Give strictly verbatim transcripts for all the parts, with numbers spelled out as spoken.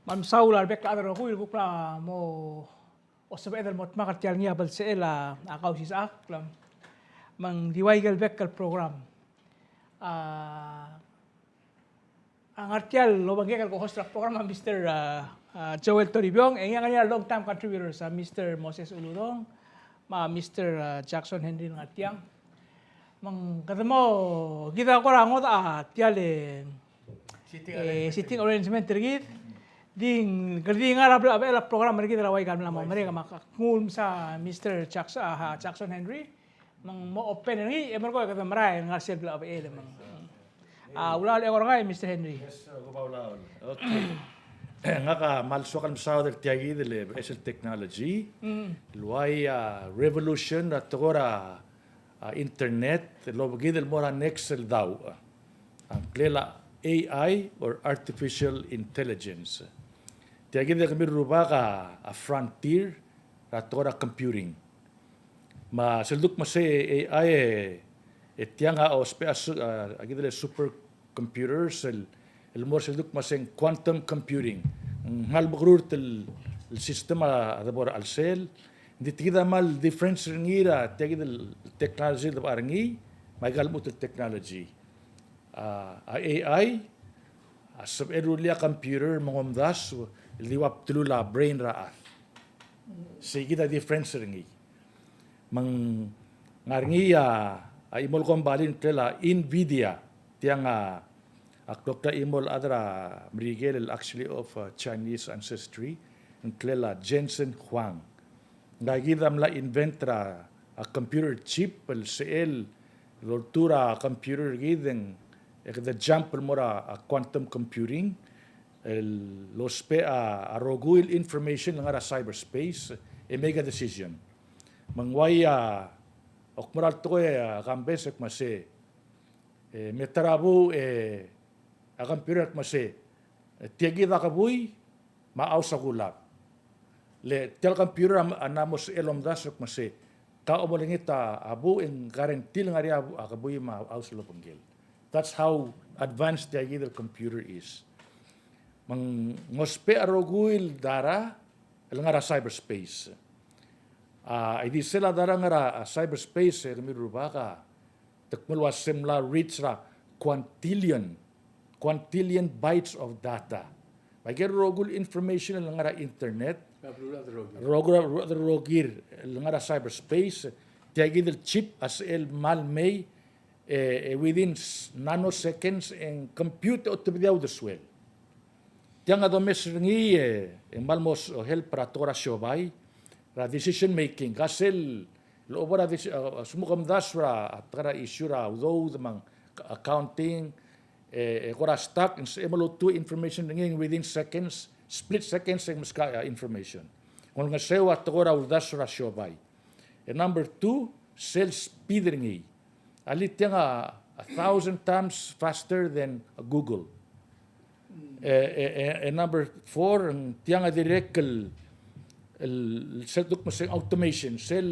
Me a mesaul a rebek el chad el rokui el kuk mla mo sebeched el mo dmak er tia el ngii a belsechel a Kausisechakl. Me ng di ua ikel bek el program. A, a ngar tia el obengkek el co-host er a program a Mister, a, a, Joel Toribiong, e ng ngar er ngii a long time contributors a Mister Moses Uludong, me a Mister, a, Jackson Henry el ngar tiang. Me ng kede mo, kid a kora ngodech a tia el, e, seating arrangement er kid. Di ng, kede di ngar er a blechebechel a program er kid er a ua ikal mla mo merek, me ak nguu el msa Mister Jackson, a, Jackson Henry. Me ng mo open er ngii, e merekong e kede merael el ngar sel blechebechel me ng. A, ulaol e kora ngai, Mister Henry. Yes, sir. Ko ba ulaol. Okay. Ngak a kmal soak el mesaod er tia kid el beches el technology. Mm. El uai a revolution er a tekoi er a, a, internet, el obekid el mo er a next el daob. A ngklel a AI or artificial intelligence. Tia kid e kemiu el rubak a, a frontier er a tekoi er a computing. Me sel duk me se A I e, e tiang a ousbech a su-, a, a kid el super computers el, el mo er sel duk me se quantum computing. Ng kmal mekerurt el, el system a, a debo er a chelsel. Ng di tia kid a kmal difference er ngii er a tia kid el technology el debo er ngii me aika el lmuut el technology. A, a AI a sebechel el rullii a computer me ng omdasu el di ua bdelul a brain er a chad. Sei kid a difference er ngii. Me ng ngar er ngii a, a chimo el kombalii el ngklel a Nvidia, tiang a, a kloklir a chimo el chad er a Merikel el actually of, uh, Chinese ancestry, el ngklel a Jensen Huang. Ngka kid a mla invent er a, a computer chip el sebechel el oltuu er a computer er kid e ng, e kede jump el mo er a, a quantum computing, el lousbech a, a rokui el information el ngar er a cyberspace, e make a decision. Me ng uai a, ak mo er a tekoi a kambes e kmo se, e, me ta er a buuch, e, a computer a kmo se, e, tia kid a kebui, me a house a kulab. Le tia el computer a, a mla mo sebechel el omdasu el kmo se, ka omolengit a buuch e ng guarantee el ngar er ngii a kebui me a house el obengkel. That's how advanced tia kid el computer is. Me ng ousbech a rokui el data el ngar er a cyberspace. A, e di sel a data el ngar er a, a, cyberspace, e kemiu el rubak a, te kmo el ua se mla reach er a quintillion, quintillion bytes of data. Me aike el rokui el information el ngar er a internet, rokui, rokui el ngar er a cyberspace, tia kid el chip a sebechel el mei, e, e within s-, nanoseconds e ng compute e otobedii a uldesuel. Tiang a domes er ngii e, e ng kmal mo s-, help er a tekoi er a siobai, er a decision making. Ka sel, el obo er a deci-, a, a, sel mo omdasu er a, a, tekoi er a issue er a udoud me ng accounting, e, e kora stuck, e ng sebechem el oltuu a information er ngii e ng within seconds, split seconds e ng meskau a, a, information. Ng olengeseu a tekoi er a uldasu er a siobai. E number two, sel speed er ngii. A lii tiang a, a thousand times faster than a Google. E, e, e, e number four, ng tiang a dirrek el, el, sel duk me se ng automation, sel,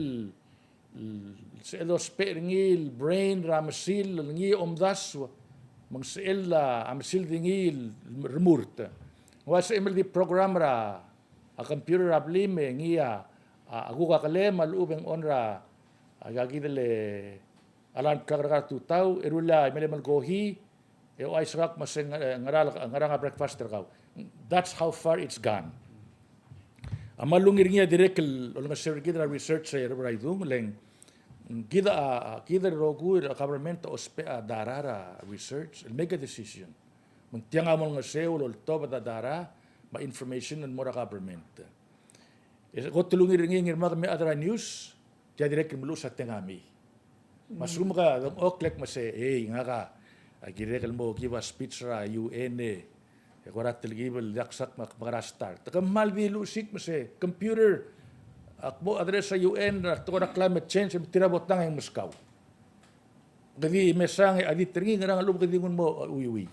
el, sel dousbech er ngii el brain er a mesil, el ngii a omdasu, me ng sel a, a mesil di ngii el remurt. Ng ua sebechem el di program er a, a computer er a blim e ngii a, a, a kuk a kelem a lechub e ng on er a, a, aika kid el, a, alarm clock er kau er a tutau, e rullii a imelemel el kohi, e ouchais er kau me se ng-, ngera, ngera a breakfast er kau. That's how far it's gone. A kmal ungil er ngii a dirrek el olengeseu er kid er a research er a Belau, le ng kid a, a, kid el rokui er a government a ousbech a data er a research, el make a decision. Me ng tiang a mo olengeseu el oltobed a data me a information el mo er a government. E kot el ungil er ngii, Ngirmang, me a chad er a news, tia dirrek el meluches a tengami. Me a lsekum ke dengchokl e kmo se, ei, ngak a kirek el mo give a speech er a U N e, e kora telkib el diak sak me ak mekera start. Te kmal di luchesii me se, computer, ak mo address a U N er a tekoi er a climate change, e me tir a bo tang e ng meskau. Ke di mesang e a di terngii, ngerang a lechub ke di nguu el mo, a, uiuii.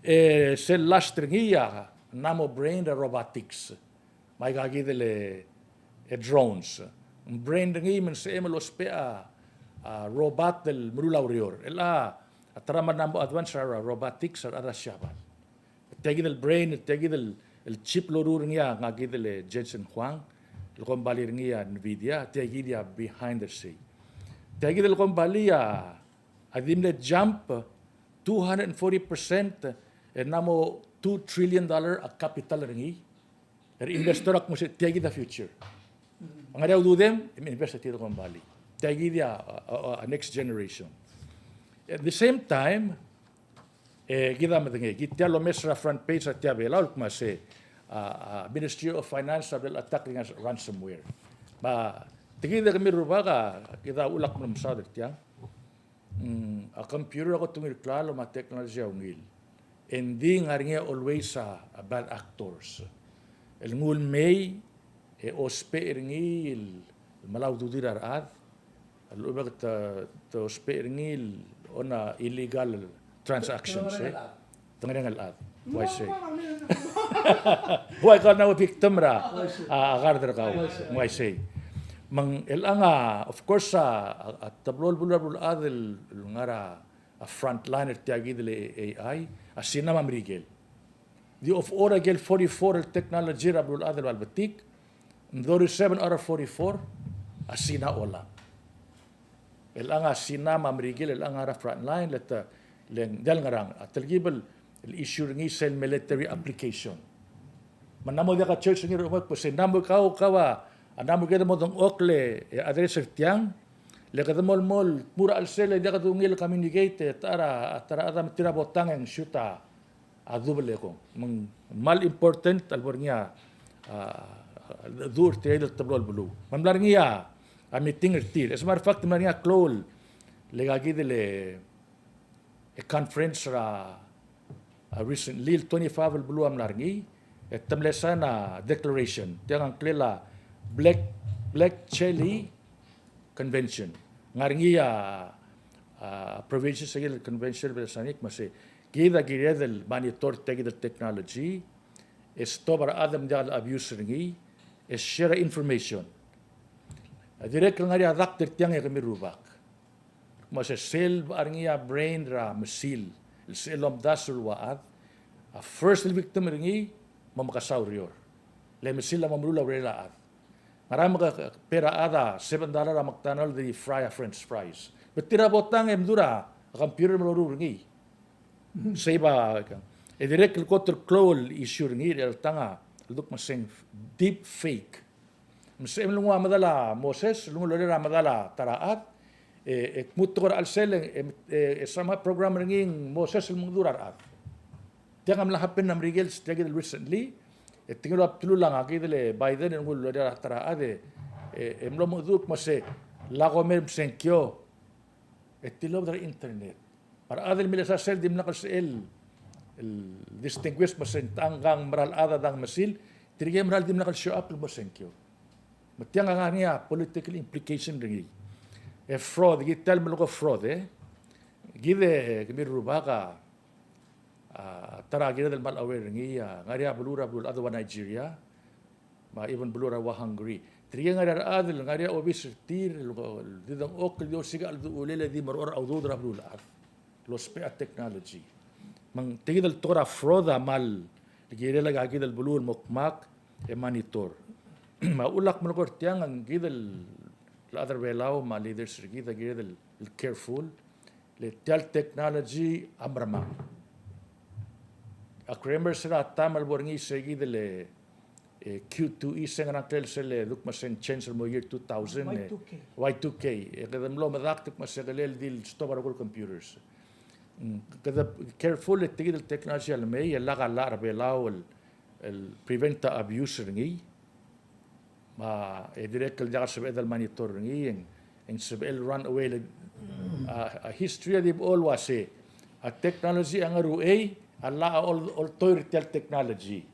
E sel last er ngii a, nano brain er a robotics. Me aika kid el, e, drones. Ng brain er ngii me ng sebechem el ousbech a, a, robot el meruul a ureor. El a, a ta er a kmal nano advance er a robotics er a rechad er a Siabal. Tia kid el brain, tia kid el, el chip el loruul er ngii a ngak kid el Jensen Huang, el kombalii er ngii a Nvidia, tia kid a behind the scene. Tia kid el kombalii a di mle jump two hundred forty percent, e ng mo two trillion dollar a capital er ngii. Er a investor a kmo se tia kid a future. Ng ngar er ngii a ududem, e invest er tia el kombalii. Tia kid a, a, a, a next generation. At the same time, e kid a medengei, kid tia el omes er a front page er tia Belau el kmo se, a, a Ministry of Finance a bla el attack er ngii a ransomware. Me tia kid e kemiu el rubak a, kid a uchul a kmo ng mesaod er tiang. Mm, a computer a kot el ungil klalo me a technology a ungil. E ng di ngar er ngii a always a, a bad actors. El nguu el mei, e ousbech er ngii el, el melai a ududir a rechad. A lechub e te, te ousbech er ngii el on a illegal transactions, e. Te ngerang el chad. Ng uaisei. Ng ua kau a ngar er a victim er a, a, a kard er kau. Ng uaisei. Me ng chelechang a, of course, a, a, a teblo el beluu er a beluulechad el, el ngar er a, a front line er tia kid el A I, a Sina me a Merikel. Di of all a ikel forty-four el technology er a beluulechad el ua le betik, ng thirty-seven out of forty-four, a Sina a olang. Chelechang a Sina me a Merikel, chelechang a ngar er a front line, le te, le ng diak el ngerang, a telkib el issue er ngii sel military application. Me ng mo diak a choice er ngii el mo kmo se ng mo kau, kau a, a ng mo kede mo dengchokl e address er tiang, le kede mo, mo, mo er a chelsel e diak kede ungil communicate, e ta er a, ta er a chad a me tir a botang e ng shoot a, a double e kong. Me ng kmal important a lebo er ngii a, a, a, dechor er tia el teblo el beluu. Me ng mla er ngii a, a meeting er tir. As a matter of fact, ng mla er ngii a klou el, le kid el, e conference er a, a recently, el twenty-five el beluu a mla er ngii, e te mle sign a declaration. Tiang a ngklel a Black, Black Chile Convention. Ngar er ngii a, a, provisions er a convention el mle sign er ngii el kmo se, kid a kired el monitor tia kid el technology, e stop a rechad el diak el abuse er ngii, e share a information. A dirrek el ngar er ngii a dakt er tiang e kemiu el rubak. Kmo se sel bo er ngii a brain er a mesil, el sel lomdasu el ua chad, a first el victim er ngii, mo mekesai a ureor. Le mesil a mo meruul a urerel a chad. Ngera me ke, ke pay er a chad a seven dollar a McDonald e di fry a French fries. Me tir a botang e mdu er a computer me loruul er ngii. Sei a, e dirrek el kot el klou el issue er ngii, el tang a, el duk me se ng deep fake. Me sebechem el nguu a medal a Moses, el nguu el orrel a medal a ta er a chad, e, e kmu tekoi er a chelsel, e, e, e somehow program er ngii a Moses el mengedecheduch er a rechad. Tiang a mla happen er a Merikel, tia kid el recently, e te ngiluu a bdelul a ngii kid el Biden, el nguu el orrel a ta er a chad, e, e, e mlo mengedecheduch el kmo se, lak kom er a sengkio, e tilobed er a internet. Me a rechad el milesa sel dimlak el sebechel el distinguish me se ng tang, ng mera el chad a dang mesil, tirke a mera el dimlak el show up el mo sengkio. Me tiang a ngar er ngii a political implication er ngii. E fraud, kid tia el melekoi a fraud, e. Kid e kemiu el rubak a, a, ta er a kired el kmal aware er ngii, a, ngar er ngii a beluu er a beluulechad el ua Nigeria, me a even beluu er a ua Hungary. Tirke a ngar er a rechad el ngar er ngii a obis er tir, el di dengchokl, el di osiik a cheldechulel, e di merechorech a udoud er a beluulechad el ousbech a technology. Me ng tia kid el tekoi er a fraud a kmal kirel a kid el beluu el mo kmak e monitor. Me a uchul ak melekoi er tiang, ng kid el chad er a Belau me a leaders er kid a kired el careful, le tia el technology a mermang. Ak remember se er a taem el bo er ngii se kid el, e, Q two E, se ng ngar er ngii a ngklel sel, e, duk me se ng change el mo year two thousand, e, Y two K. Y two K. E kede mlo medakt el kmo se kelel di el stop a rokui el computers. Mm, kede careful e tia kid el technology a lemei, e lak a llach er a Belau el, el prevent a abuse er ngii. Me a, e dirrek el diak el sebeched el monitor er ngii, e ng, e ng sebechel el run away le, a, a history a di bo el uase, a technology a ngar er a uchei, a llach a ol, oltoir er tia el technology.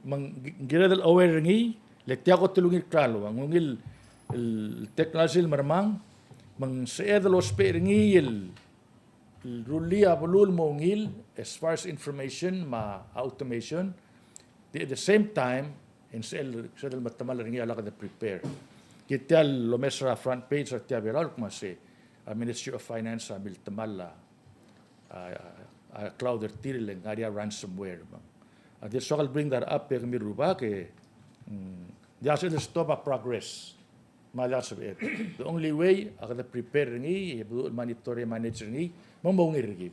Me ng, ng kired el aware er ngii, le tia kot el ungil klalo, ng ungil el technology el mermang, me ng sebeched el ousbech er ngii el el rullii a beluu el mo ungil, as far as information me a automation, di at the same time, e ng sel, sel metemall er ngii a lak de prepare. Kid tia el omes er a front page er tia Belau el kmo se, a Ministry of Finance a miltemall a, a, a cloud er tir el ngar er ngii a ransomware. Me ng A di soak el bring that up e kemiu el rubak e, mm, diak el stop a progress. Me a diak el sebeched. The only way a kede prepare er ngii, e bo el monitor e manage er ngii, me mo ungil er kid.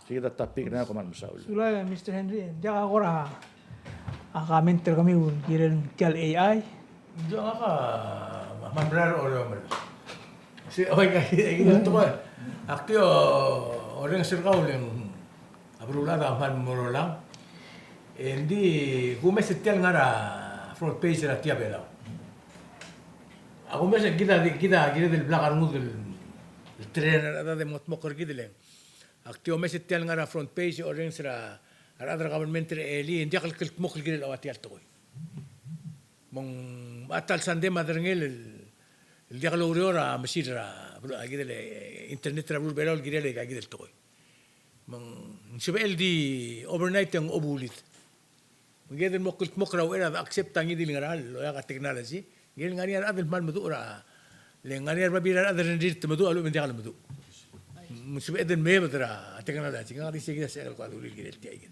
Sei kid a topic er ngii, kom kmal mesaul. Sulang, Mister Henry, diak a kora a comment er kemiu el kirel tia el A I? Diak a, me a mera el orreomel. Se, oi, ka, e, e, e, ak di orrenges er kau le ng a beluulechad a kmal merolang. E ng di kumes er tia el ngar er a front page er a Tia Belau. A kumes e kid a, kid a, kid el blak a rengud el, el train er a chedad e mengedmokl er kid le ng. Ak di omes er tia el ngar er a front page e orrenges er a rechad er a government er a elii, e ng diak el kldmokl el kirel a ua tia el tekoi. Me ng a ta el sandei me a derengel el, el diak loureor a mesil er a, a kid el, e, internet er a beluu er a Belau el kirel aika kid el tekoi. Me ng sebechel di overnight e ng obulid. Me ng kired el mo kldmokl er a uchei er a accept a ngii di el ngerang el oeak a technology. Ng kirel ngar er ngii a rechad el kmal meduch er a, le ngar er ngii a rebabier a rechad el rengrir te meduch a lechub e ng diak lemeduch. Me ng sebeched el mebed er a technology. Ngak a di sei kid a sebechek el kuk dulii el kirel tia kid.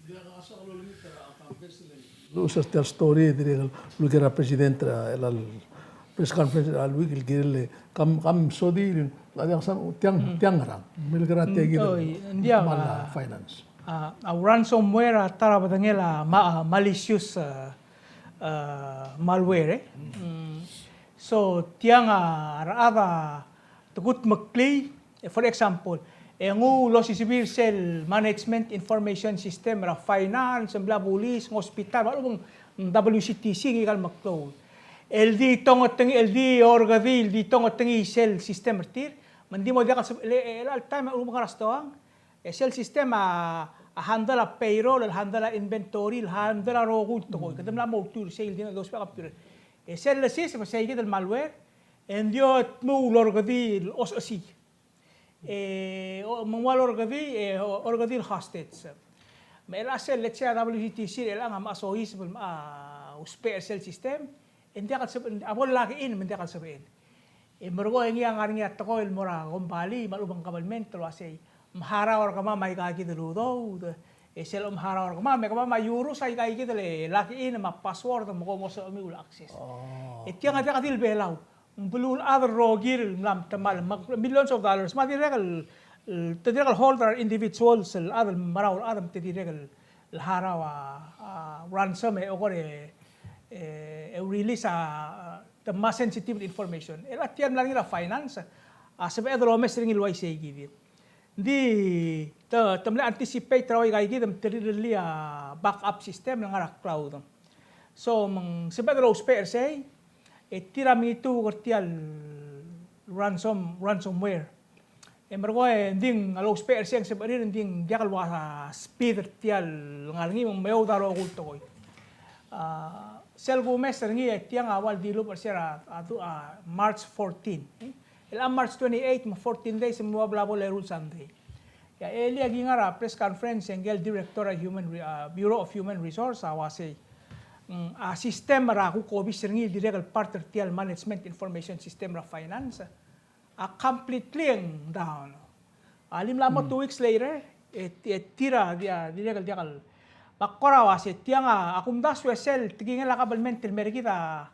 Luchesii er tia el story, dirrek el, el kirel a president er a, el, el press conference er a week el kirel, kam, kam sodii, a diak, tiang, tiang ngerang. Mle kirel tia kid el, oi, ng diak, kmal a, a, finance. A, a ransomware a ta er a bedengel a ma-, a malicious, a, a malware, e. Mm. So, tiang a rechad a te kudmeklii, e, for example, e nguu el osisiu er sel management information system er a finance, ng bla bulis, ng hospital, me a lechub e ng W C T C ngika el meklou. El di tongetengii, el di orrekedii, el di tongetengii sel system er tir, me ng di mo diak el seb-, le, e, el time a lechub e ng ngar er a stoang, e sel system a, a handle a payroll, el handle a inventory, el handle a rokui el tekoi. Kede mla mo ultuil er sei el di ng dousbech a computer. E sel lsiseb, me sei kid el malware, e ng di dmu el orrekedii el osechesii. E, o, me ng ua lorrekedii, e, o, orrekedii el hostage. Me chelecha sel, let's say, a W C T C er chelechang a mocha soiseb el mocha ousbech er sel system, e ng diak el sebechel, a bo llock in, me ng diak el sebechel. E merekong e ngii a ngar er ngii a tekoi el mo er a kombalii, me a lechub e ng government el uasei, mharau er kemam aika kid el udoud, e sel mharau er kemam, e kemam a iurus aika kid el login me a password me kom osechemiu el access. Oh. E tiang a diak di el Belau. Ng beluulechad el rokir el mla metemall, me a millions of dollars. Me a dirrek el, el, te dirrek el hold er a individuals el chad el merael el chad me te dirrek el, el harau a, a ransom e okor e, e, e release a, a, the mass sensitive information. E a tia el mla er ngii er a finance, a sebeched el omes er ngii el uaisei kid. Ng di, te, te mle anticipate er a ua ika kid me te rirellii a backup system el ngar er a cloud. So, me ng sebeched el ousbech er sei, e tir a mengituuk er tia el ransom, ransomware. E merekong e ng di a lousbech er sei e ng sebechir e ng di ng diak el ua speed er tia el ngar er ngii me ng meoud a rokui el tekoi. A, sel kumes er ngii e tiang a ua le dilubech er se er a, a, a March fourteen. E a March twenty-eight, me fourteen days, me ng ua bla bo leruul el sandei. E a elii a ki ngar er a press conference e ngike el director er a human re-, a, Bureau of Human Resource a uasei, mm, a system er a kuk obis er ngii el dirrek el part er tia el management information system er a finance a completely down. A lim el mo two weeks later, e, e tir a, di, a, dirrek el diak el. Me ak kora uasei tiang a, a kumdasu e sel tekingel a kabelment el mer kid a,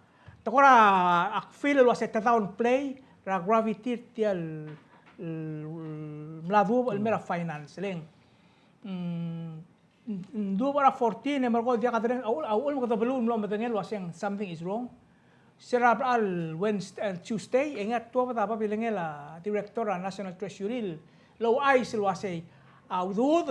te kora ak feel el uasei te downplay er a gravity er tia el, el, mla duubech el mer a finance, le ng. Mm, ng duubech er a fourteen, e merekong e diak a dereng, a uchul, a uchul me kede beluu el mlo medengei el uaseng something is wrong. Se er a bla el Wednesday, el Tuesday, e ngii a tuobed a babilengel a director er a National Treasury el ouchais el uasei a udoud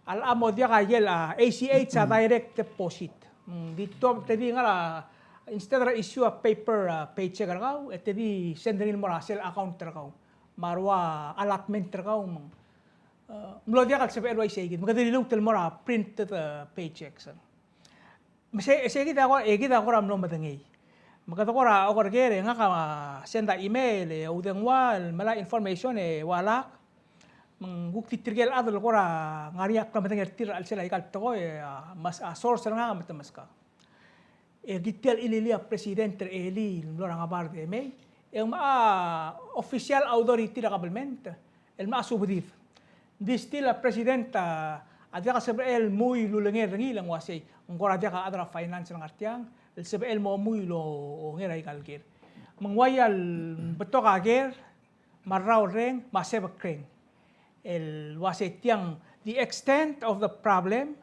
a locha mo diak a ikel a A C H a direct deposit. Mm, di tuobed, te di ngar er a, instead er a issue a paper, a, paycheck er kau, e te di send er ngii el mo er a sel account er kau. Me a rua allotment er kau, me ng, a, mlo diak el sebechel el uaisei kid. Me kede liluut el mo er a printed, a, paychecks. Me se, se kid a ko, e kid a kora mlo medengei. Me kede kora oker ker e ngak a send a email e oudengua el melai a information e ua lak. Me ng kuk di tirke el chad el kora ngar er ngii a klemedengei er tir er a chelsel aika el tekoi, a, mas, a source er ngak a metemeskak. E kid tia el chililii a president er a elii el mlo er a ngebard e mei, e ng mocha official authority er a government el mocha subedid. Ng di still a president a, A diak el sebechel el mui el ulengei er ngii el ng uasei, ng kora diak a chad er a finance el ngar tiang el sebechel el mo mui el onger aika el ker. Me ng uaia el betok a ker, me a rrau el reng, me a sebekreng. El uasei tiang, the extent of the problem,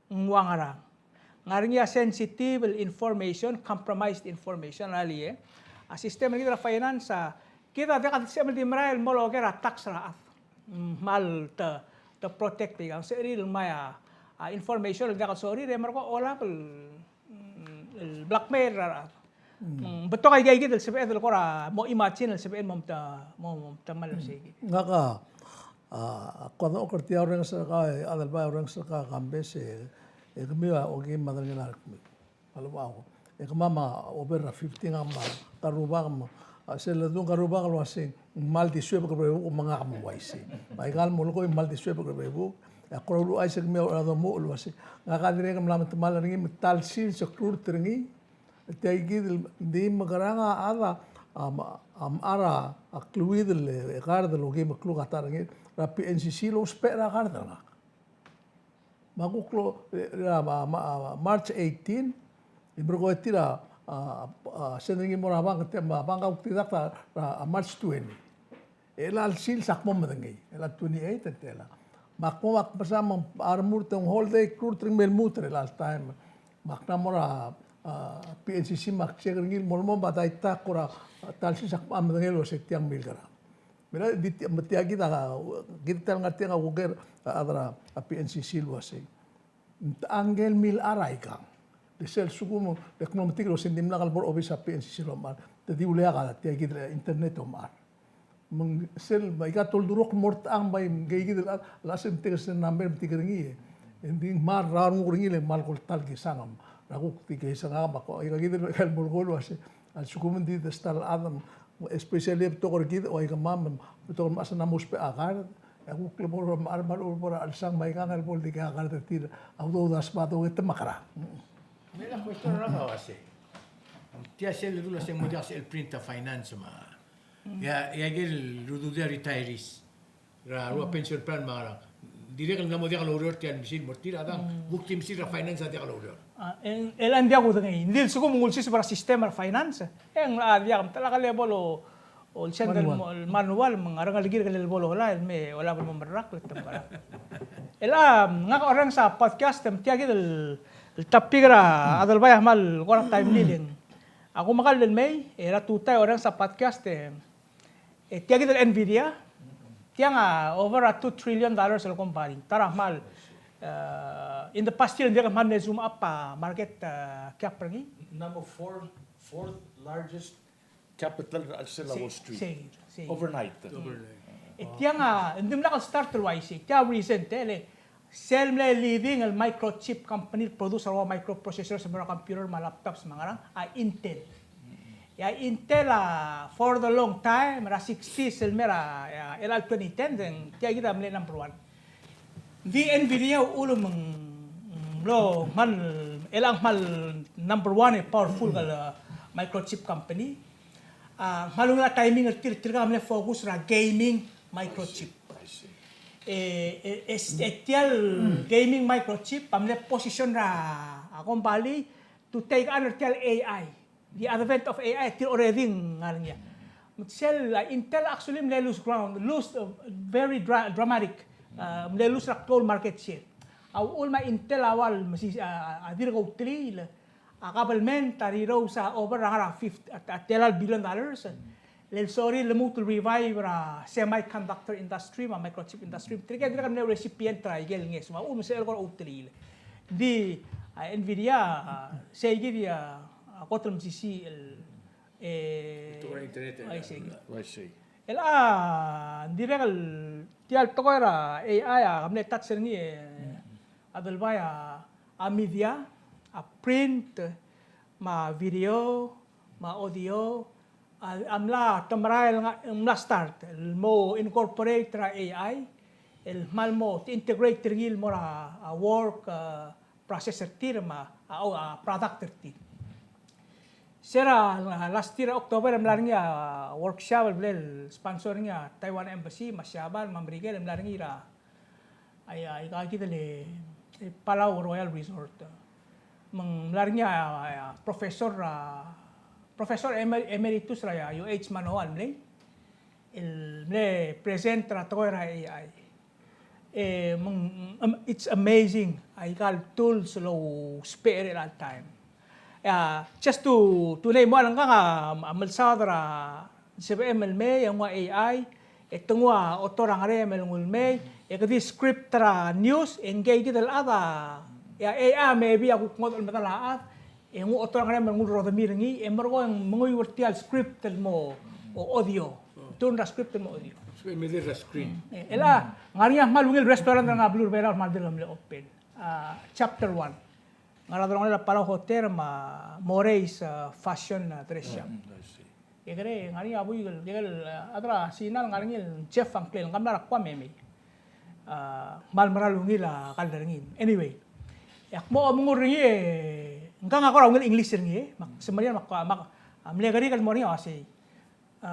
ng ua ngerang. Ngar er ngii a sensitive el information, compromised information, a le, a system er kid er a finance a, kid a diak a sebechem el di merael el mo oker a tax er a chad. Mm, kmal te, te protect er ngii, ng sebechir el ngmai a, a information el diak el sorir e merekong e olab el, mm, el blackmail er a rechad. Mm, betok aika kid el sebeched el kora mo imagine el sebechel el mo mta, mo, mo mta mal er sei kid. Ngak a, a, ko a dengchokl er tia a orrenges er kau, e Adelbai a orrenges er kau, Kambes, e, e kemiu a okeim me a delengel a rekemiu. A lebo, e kemam a over er a fifty, ngak me a rubak me a, sel ledu ng rubak el uasei ng kmal di suebek er a bebuk me ngak me ng uaisei. Me aika el molekoi ng kmal di suebek er a bebuk. E a kora uluuchais e kemiu a domuchel el uasei, ngak a dirrek el mla metemall er ngii me ta el sils e klurt er ngii. Tia kid el di mekerang a chad a, a, a mechar a kleuid el, e, card el okeim el kluk a ta er ngii er a P N C C el ousbech er a card er ngak. Me a kuk lo, er a, ma, ma, March eighteen, e merekong e tir a, a, a, send er ngii el mo er a bank, te, me a bank a kuk deduct er a, er a March twenty. E chelecha el sils ak mo medengei, chelecha el twenty-eight e tela. Me ak mo, ak mesa me a remurt e ng whole day klurt er ngii me lmuut er chelecha el taem. Me ak mla mo er a, a, P N C C me ak check er ngii el mo, mo, me a data kora, a, ta el sils ak mo medengei el uasei tiang milkerang. Me a di tia, me tia kid a, kid a ta el ngar tiang a kuker a chad er a P N C C el uasei, ng techa ngike el milechar aikang? Le sel lsekum, le kmo metik el uasei ng dimlak el bo er a obis er a P N C C el omechar, te di uleak a tia kid el internet omechar. Me ng sel, me aika toldurokl el mo er techang, bai ngike kid el chad, el chad sel metik el sel number metik er ngii, e ng di kmal rrau a renguk er ngii le kmal ko el ta el kisang. Me a kuk di kisang a, me a ko, aika kid el, el molekoi el uasei, a lsekum ng di ta el chad, especially betok er kid, ua ikemam, betok el mechas e ng mo ousbech a card, e a kuk lebo er a, me a, me a lebo er a chelsang me aikang el bo el dikea card er tir a udoud a sbadong e te mekerang. Me a question er a uasei, tia sel ledu el uasei ng mo diak sel print a finance me a, ia, ia aike el rududel a retirees er a rua pension plan me a ngerang. Dirrek el ng mo diak loureor tia el mesil, mo er tir a dang, kuk di mesil er a finance a diak loureor. A, e, e le ng diak kudengei. Ng di lsekum ng ulsiseb er a system er a finance, e ng locha diak, me te lak el bo lo, olsend el mo, el manual, me ng a rengelekir el bo lolai, el me olab el mo merrakl, el te mekerang. E le, a, ngak a orrenges a podcast, me tia kid el, el topic er a Adelbai a kmal kora timely el ng. Ak omekall el mei, e er a tutau e orrenges a podcast, e, e tia kid el Nvidia, tiang a over a two trillion dollars el company. Ta er a kmal, e, in the past year, ng dirrek el kmal mle zoom up a market, e, cap er ngii. Number four, fourth largest capital er a chelsel a Wall Street. Sei, sei. Overnight. Overnight. E tiang a, ng dimlak el start el uaisei, tia recent, e le, sel mle leading el microchip company el produce a ua microprocessors el mo er a computer me a laptops me a ngerang, a Intel. E a Intel a, for the long time, er a sixties el mei er a, e, er a twenty ten, e ng tia kid a mle number one. Ng di Nvidia a uchul me ng, mm, mlo, kmal, e le ng kmal number one e powerful el, e, microchip company. A, kmal ungil a timing er tir, tirka a mle focus er a gaming microchip. I see. E, e, e, e tia el gaming microchip a mle position er a, a, company to take on er tia el A I. The advent of A I, tir already ng ngar er ngii. Me sel, a, Intel actually mle lose ground, lose, uh, very dra-, dramatic. A, mle lose er a klou el market share. A uchul me a Intel a ua el mesi-, a, a, a dirk outelii, a government a rirous a over a ngar er a fifty, a, a tela el billion dollars. Le sorir el lmuut el revive er a semiconductor industry me a microchip industry. Tirke a dirk mle recipient er a ikel ngeso. Me a uchul me sel kora outelii. Ng di, a, Nvidia, a, sei kid a, a kot el mesisiich el, e, internet, a, sei kid. I see. El a, ng dirrek el, tia el tekoi er a A I a, mle touch er ngii, e, Adelbai a, a media, a print, me a video, me a audio, a, a mla te merael el ngar, mla start el mo incorporate er a A I, el kmal mo te integrate er ngii el mo er a, a work, a, process er tir me a, a, a product er tir. Se er a, a, last year October e mla er ngii a workshop el mle sponsor er ngii a Taiwan Embassy me a Siabal me a Merikel, e mla er ngii er a, a, a, aika kid el, e, Palau Royal Resort. Me ng mla er ngii a, a, a, professor, a, professor emer-, emeritus er a, a, U H Manoa el mlei, el mle present er a tekoi er a A I. E, me ng, um, it's amazing. Aika el tools el lousbech er chelecha el taem. E, just to, to name one, ngkang a, a, milsaod er a sebechem el mei, e nguu a A I, e te nguu a oto er a ngerem el nguu el mei, e kede script er a news, e ngii kid el chad a, e a, e a, maybe a kuk ngodech el medal a chad, e nguu a oto er a ngerem el nguu el rodemir er ngii, e merekong e ng menguiu er tia el script el mo, o, audio. Turn er a script el mo audio. So, e mei er a screen. E, el a, ng ngar er ngii a kmal ungil restaurant er a beluu er a Belau el kmal dirk mle open. A, Chapter One. Ngar er a delongelel a Palau Hotel me a Morey's, a, Fashion, a, Dress Shop. Mm, I see. E kede ngar er ngii a buik el, e kede, a, chad er a Sina el ngar er ngii el chef a ngklel, ng mla er a Guam e mei. A, kmal mera el ungil a kall er ngii. Anyway. E ak mo omengur er ngii e, ngkang a kora ungil English er ngii e, me ak semeriar me ak, me ak, a, mle kerik el mo er ngii a uasei. A,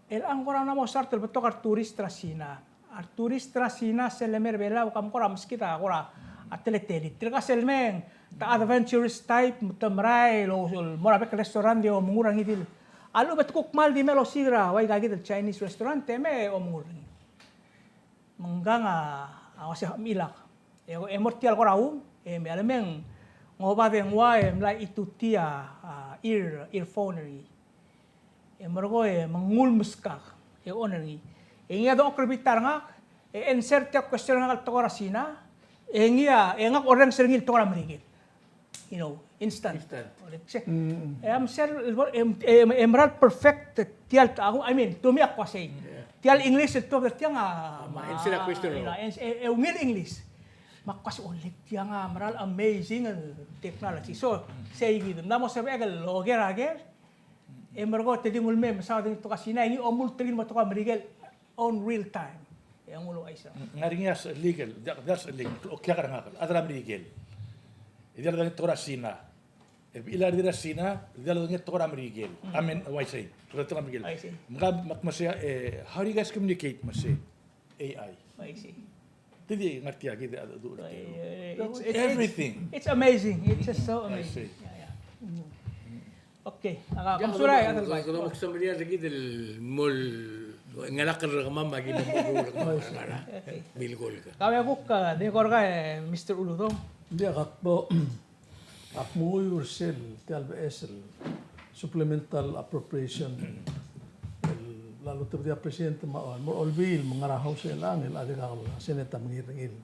el ng kora mla mo start el betok a retourist er a Sina. A retourist er a Sina sel lemei er a Belau, kam kora meskid a kora a teletelir. Tirka sel mei, te adventurous type, te merael, el mo er a bek el restaurant e omengur er ngii di el. A lechub e te kuk kmal di mei el osiik er a ua aika kid el Chinese restaurant, e mei e omengur er ngii. Me ngkang a, a uasei a chimilak. E, e mo er tia el kora ung, e me a lemei ng obad e ng ua e mla itutii a, a, ear, earphone er ngii. E merekong e me ng ulemeskak, e on er ngii. E ngii a dengchokl er a bita er ngak, e answer tia el question er ngak el tekoi er a Sina, e ngii a, e ngak a orrenges er ngii el tekoi er a Merikel. You know, instant. Instant. Ore, se, mm, e a msel, e, e, e mera el perfect tia el, I mean, to me a ko uasei. Yeah. Tia el English el tuobed er tiang a, a, ma, answer a question, you know, e, e ungil English. Me a ko uasei, ole, tiang a mera el amazing el technology. So, sei kid, ng mla mo sebechek el oker a ker, e merekong e te di nguu el mei, mesaod er ngii el tekoi er a Sina, e ngii a omult er ngii el mo tekoi er a Merikel, on real time. E a nguu el uaisei. Ng ngar er ngii a sechelikel, diak, diak sechelikel, okiak er ngak, a chad er a Merikel. E diak el dengei tekoi er a Sina. E bechil a redil er a Sina, diak el dengei tekoi er a Merikel. Mm. I mean, uaisei, tekoi er a Merikel. I see. Me ak, me ak uasei, e, how do you guys communicate? Me sei, A I. I see. Te di ngar tia kid a, a, a, a, it's, it's, everything. It's amazing. It's just so amazing. I see. Yeah, yeah. Mm. Okay, a, a, kom sulang, a, a, a, a, a, mo summary er kid el mo el ngelakl er kemam me aki mo meruul er kemam er a, okay, bilkol ka. Kau a kuk, a, di kora, e, Mister Uludong. Ng diak, ak bo, ak menguiu er sel, tia el beches el supplemental appropriation el mla lotebedii a President me a, mo er a Olbiil me ng ngar er a House er chelechang, el a dirkak el Senate a mengiil er ngii.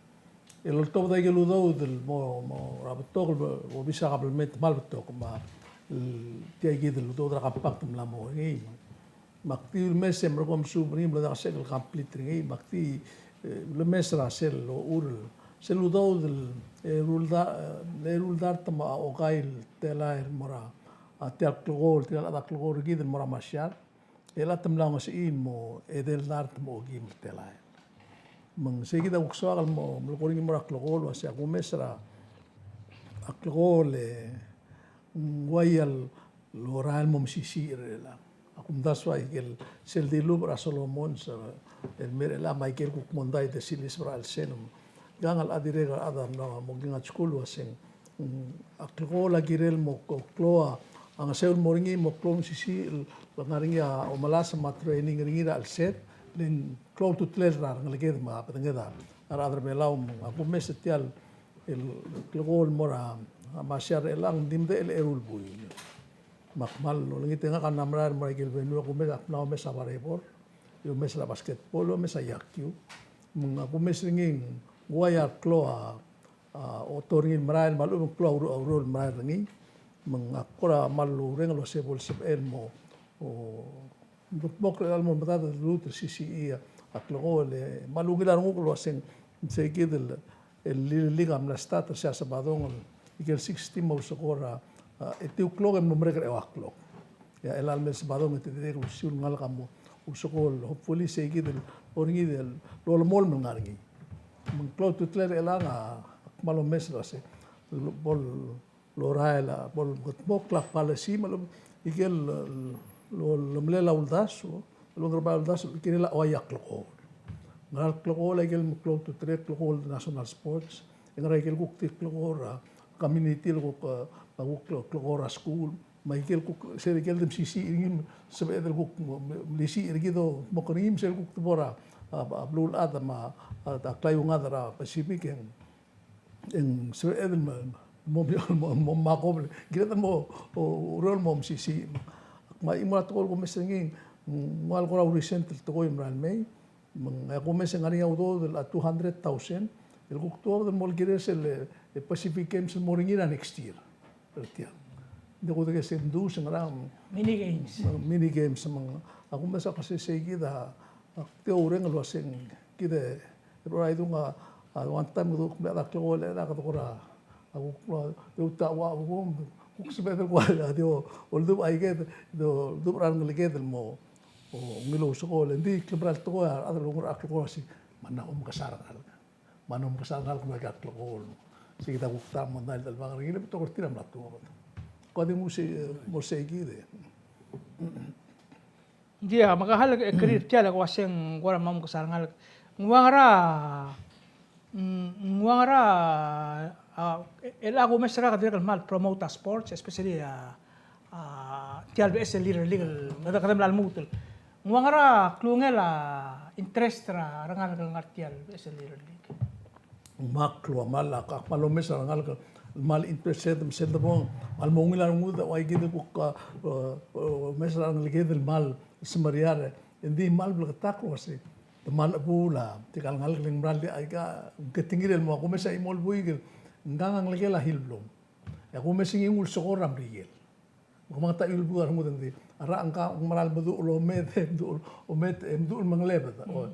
El oltobed a ikel udoud el mo, mo er a betok el, mo obis a kabelment, kmal betok, me a, el, tia kid el udoud er a Compact a mla mo er ngii. Me ak di ulemes e merekong e mesuub er ngii me lodang a sel complete er ngii, me ak di, e, ulemes er a sel ochur, sel udoud el, e, eru el da-, e, eru el dart me a okai el telael el mo er a, a, tia el klekool, tia el chad a klekool er kid el mo er a Marshall. E a te mla ongesechii el mo edei el dart me a okeim el telael. Me ng sei kid a kuk soak el mo melekoi er ngii el mo er a klekool, el uasei a kumes er a, a klekool e ng uai el lorael el mo mesisiich er chelechang. A kumdasu a ikel sel dilubech er a Solomons el mei er chelechang, me a ikel kuk mondai el desiliseb er a chelsel. Ngkang el a dirrek el chad a mla mo kingachkul el uaseng, mm, a klekool a kirel mo ko-, klou a ngeseu el mo er ngii, mo klou el mesisiich el ngar er ngii a omelasem me a training er ngii er a chelsel, le ng klou a ultutelel er a rengeleked me a bedenged a rechad er a Belau. Me a kumes er tia el klekool el mo er a Marshall er chelechang, ng di medechel el eru el buil. Me ak kmal olengit e ngak a mla merael el mo er a ikel venue, a kumes, ak mla omes a volleyball, e omes er a basketball, e omes a iakiu. Me a kumes er ngii ng uai a klou a, a, oto er ngii el merael, me a lechub e ng klou a ure-, a ureor el merael er ngii. Me ng ak kora kmal oureng el uasei bo lsebechel el mo, o, kldmokl er chelechang el mo medad el lmuut el sisichii a klekool e, me a ungil a renguk el uaseng, sei kid el, el Little League a mla start er se er a Sabadong el, ikel sixteen me a ulsekool er a, a, etiu el klok e mlo merek er a eua el klok. E a chelecha el mei el Sabadong e te dirrek el usiu el ngalek a mo ulsekool, hopefully sei kid el, bo er ngii di el, lolemolem el ngar er ngii. Me ng klou a ultutelel er chelechang a, ak kmal omes el uasei, bo l- lorael a, bo el kldmokl a policy me a lechub ikel, lo-, lolemolem a uldasu, longrebai a uldasu, kirel a uai a klekool. Ngera el klekool a ikel meklou a ultutelel el klekool er a national sports, e ngera ikel kuk di klekool er a community el kuk, eh, a kuk klekool er a skuul, me a ikel kuk, se el ikel de mesisiich er ngii, sebeched el kuk mo, mo, melisiich er kid el mo er ngii, me sel kuk debo er a, a, a beluulechad me a, a, a klaiungad er a Pacific e ng e ng sebeched el mo, mo, mo, mo makobel. Kired el mo, o, ureor el mo mesisiich. Me a chimo er a tekoi el kumes er ngii, ng ua el kora recent el tekoi el merael mei. Me ng, e kumes e ng ngar er ngii a udoud el two hundred thousand el kuk tuobed el mo el kired el, e, Pacific Games el mo er ngii er a next year. Er tiang. Ng di kuk de ke se ng dus e ngera mini games. Mini games me ng, a kumes a kuk se sei kid a, ak di oureng el uaseng kid e, er a idung a, a one time kede kuk mle chad a klekool e, a kede kora, a kuk, a, e uta ua, a kuk, kuk sebeched el kuk, a di o, oldubech a iked, di oldubech er a rengeleked el mo, o, ngiluu a usekool, e ng di klemerang el tekoi a, a rechad el oungerachel a klekool a se, me ng omekesai a rengalek. Me ng omekesai a rengalek el mla er a klekool. Sei kid a kuk ta el mondai el delebangel er ngii, le betok er tir a mla tuobed. Ko di mo sei, mo sei kid e. Ng di a, me a kall e kerir tia el kmo uaseng kora mo omekesai a rengalek. Ng ua ngera, mm, ng ua ngera, a, el a kumes er a kede dirrek el kmal promote a sports, especially a, a, tia el beches el Little League, el, kede, kede mla lmuut el. Ng ua ngera klungel a interest er a rengalek el ngar tia el beches el Little League? Me a klou a kmal, ak kmal omes a rengalek el kmal interested me sel debo, kmal mo ungil a rengud, ua ikid el kuk, a, e, e, omes a rengeleked el kmal semeriar, e ng di kmal bleketakl el uasei. Te kmal chebuul a, tirka el ngalek el ng mera el di aika, ng ketingir el mo, a kumes a chimo el buik el, ngkang a ngelekel a Hilblom. E a kumes e ngii a ulsekool er a Merikel. Me kemam a ta el buk a rengud e ng di, a rechad a ngkang a mera el meduch el omed, e meduch el omed, e meduch el mengelebed. O,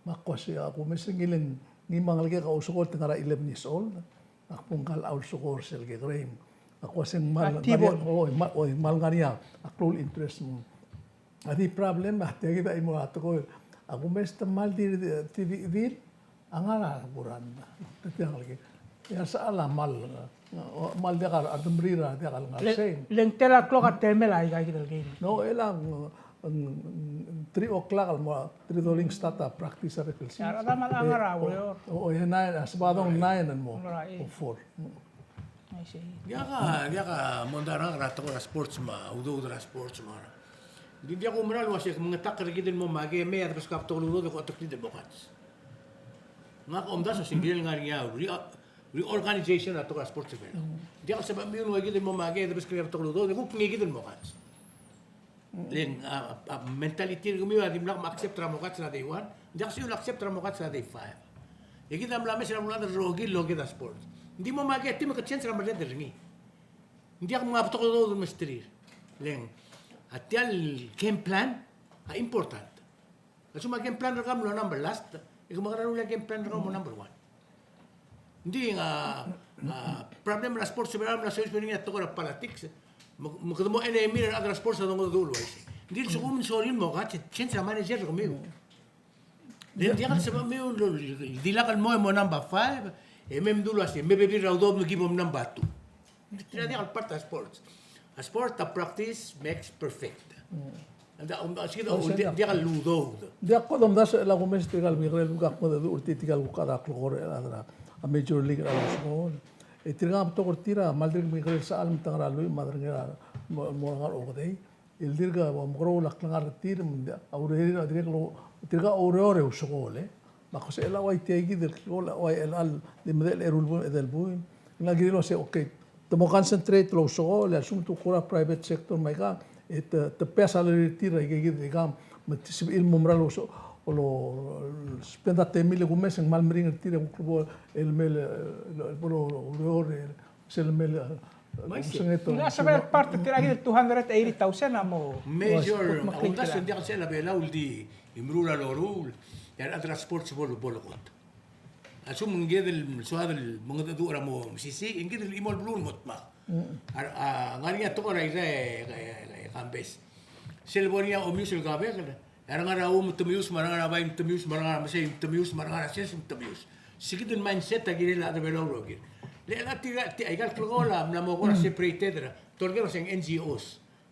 me ak kmo sei, a kumes e ngii le ng, ngii me a ngelekek a ousekool te ngar er a eleven years old. Ak bo ngkal a ulsekool er sel kekerei. Ak kmo sei ng kmal, a, ngar er ngii a, o, kmal, o, kmal ngar er ngii a klou el interest. A di problem a, tia kid a chimo er a tekoi. A kumes te kmal di, di, di, di, a ngar er a kurang. Te tiang el ke. E a sechal a kmal, kmal diak a, a redemerir a diak el ngar sei. Le ng tela el klok a temel a ika kid el game? No, e le ng, ng, ng three o'clock el mo, three doling start a practice er a rekel sils. E a rechad a kmal ngar er a ureor. O, o, e nine, a Sabadong nine el mo. Ngar er a eight. O four. I see. Diak a, diak a mondai er a tekoi er a sports me a udoud er a sports me a. Ng di diak kumerang el uasei ke mengetakl er kid el mo makei, me a debeskak a betok el udoud e ke oteklid el mo kats. Ngak a omdasu el uasei ng kirel ngar er ngii a re-, reorganization er a tekoi er a sports er a Belau. Ng diak el sebechemiu el ua kid el mo makei, e debeskak a betok el udoud e kuk ngii kid el mo kats. Le ng, a, a, mentality er kemiu a dimlak mo accept er a mo kats er a day one. Ng diak sebechiu el accept er a mo kats er a day five. E kid a mla mes er a beluulechad el rokir el okid a sports. Ng di mo makei a team e ke change er a merreder er ngii. Ng diak mo betok el udoud el mesterir. Le ng, a tia el game plan a important. A lsekum a game plan er kau a mlo number last, e ke mekerang e rullii a game plan er kau el mo number one. Ng di a, a, problem er a sports er a Belau a mla soiseb er ngii a tekoi er a politics. Me, me kede mo enemy er a rechad er a sports a dongedecheduch el uaisei. Ng di a lsekum ng sorir el mo kats, change er a manager er kemiu. Le ng diak el sebechemiu el, el, el dilak el mo, mo number five, e me mdu el uasei, me bebil er a udoud me ki bo number two. Tia diak el part er a sports. A sport, a practice makes perfect. Mm. Ng di, um, a, sei kid a, oh, di, diak el udoud. Diak kuk domdasu el a kumes tirka el mekekerei el kuk mo dedu er tirka el kuk a klekool er a, a major league er a ousekool. E tirka a betok er tir a kmal dirk mekekerei el sechal me te ngar er a lluich me a derengel a mo, mo ngar er a okedei. El dirk a omekeroul a klengar er tir, me ng di a urerir a dirrek el, tirka a oureor e ousekool, e. Me ak kmo sei el a ua tia kid el klekool a ua el, el di medechel el eru el buil, edei el buil. Ng kirir el uasei, okay, te mo concentrate el ousekool, e a lsekum te kuk er a private sector me aika, e te, te pay a salary er tir er aika kid el ikang, me te sebechir el mo mera el ousekool, o lo, spend a temir el kumes e ng kmal meringel er tir e kuk bo el mei el, el, el bo loureor, e sel mei el, Ng sebechel el part er tirka kid el two hundred eighty thousand a mo. Major, a uldasu e ng diak sel a Belau el di meruul a loruul, e a rechad er a sports bo, bo lekot. A lsekum ng kired el soad el mengedecheduch er a mo mesisiich, e ng kired el chimo el beluu el mo dmak. A, a, ngar er ngii a tekoi er a Irrai e, e, e, e Kambes. Sel bo er ngii a omius el kabekel, e a re ngar er a Ua me te mius, me a re ngar er a Bai me te mius, me a re ngar er a Mesei me te mius, me a re ngar er a Sers me te mius. Sei kid el mindset a kirel a rechad er a Belau el rokir. Le a tirka, tirka, aika el klekool a mla mo kora separated er a, te olengit el uasei ng N G Os.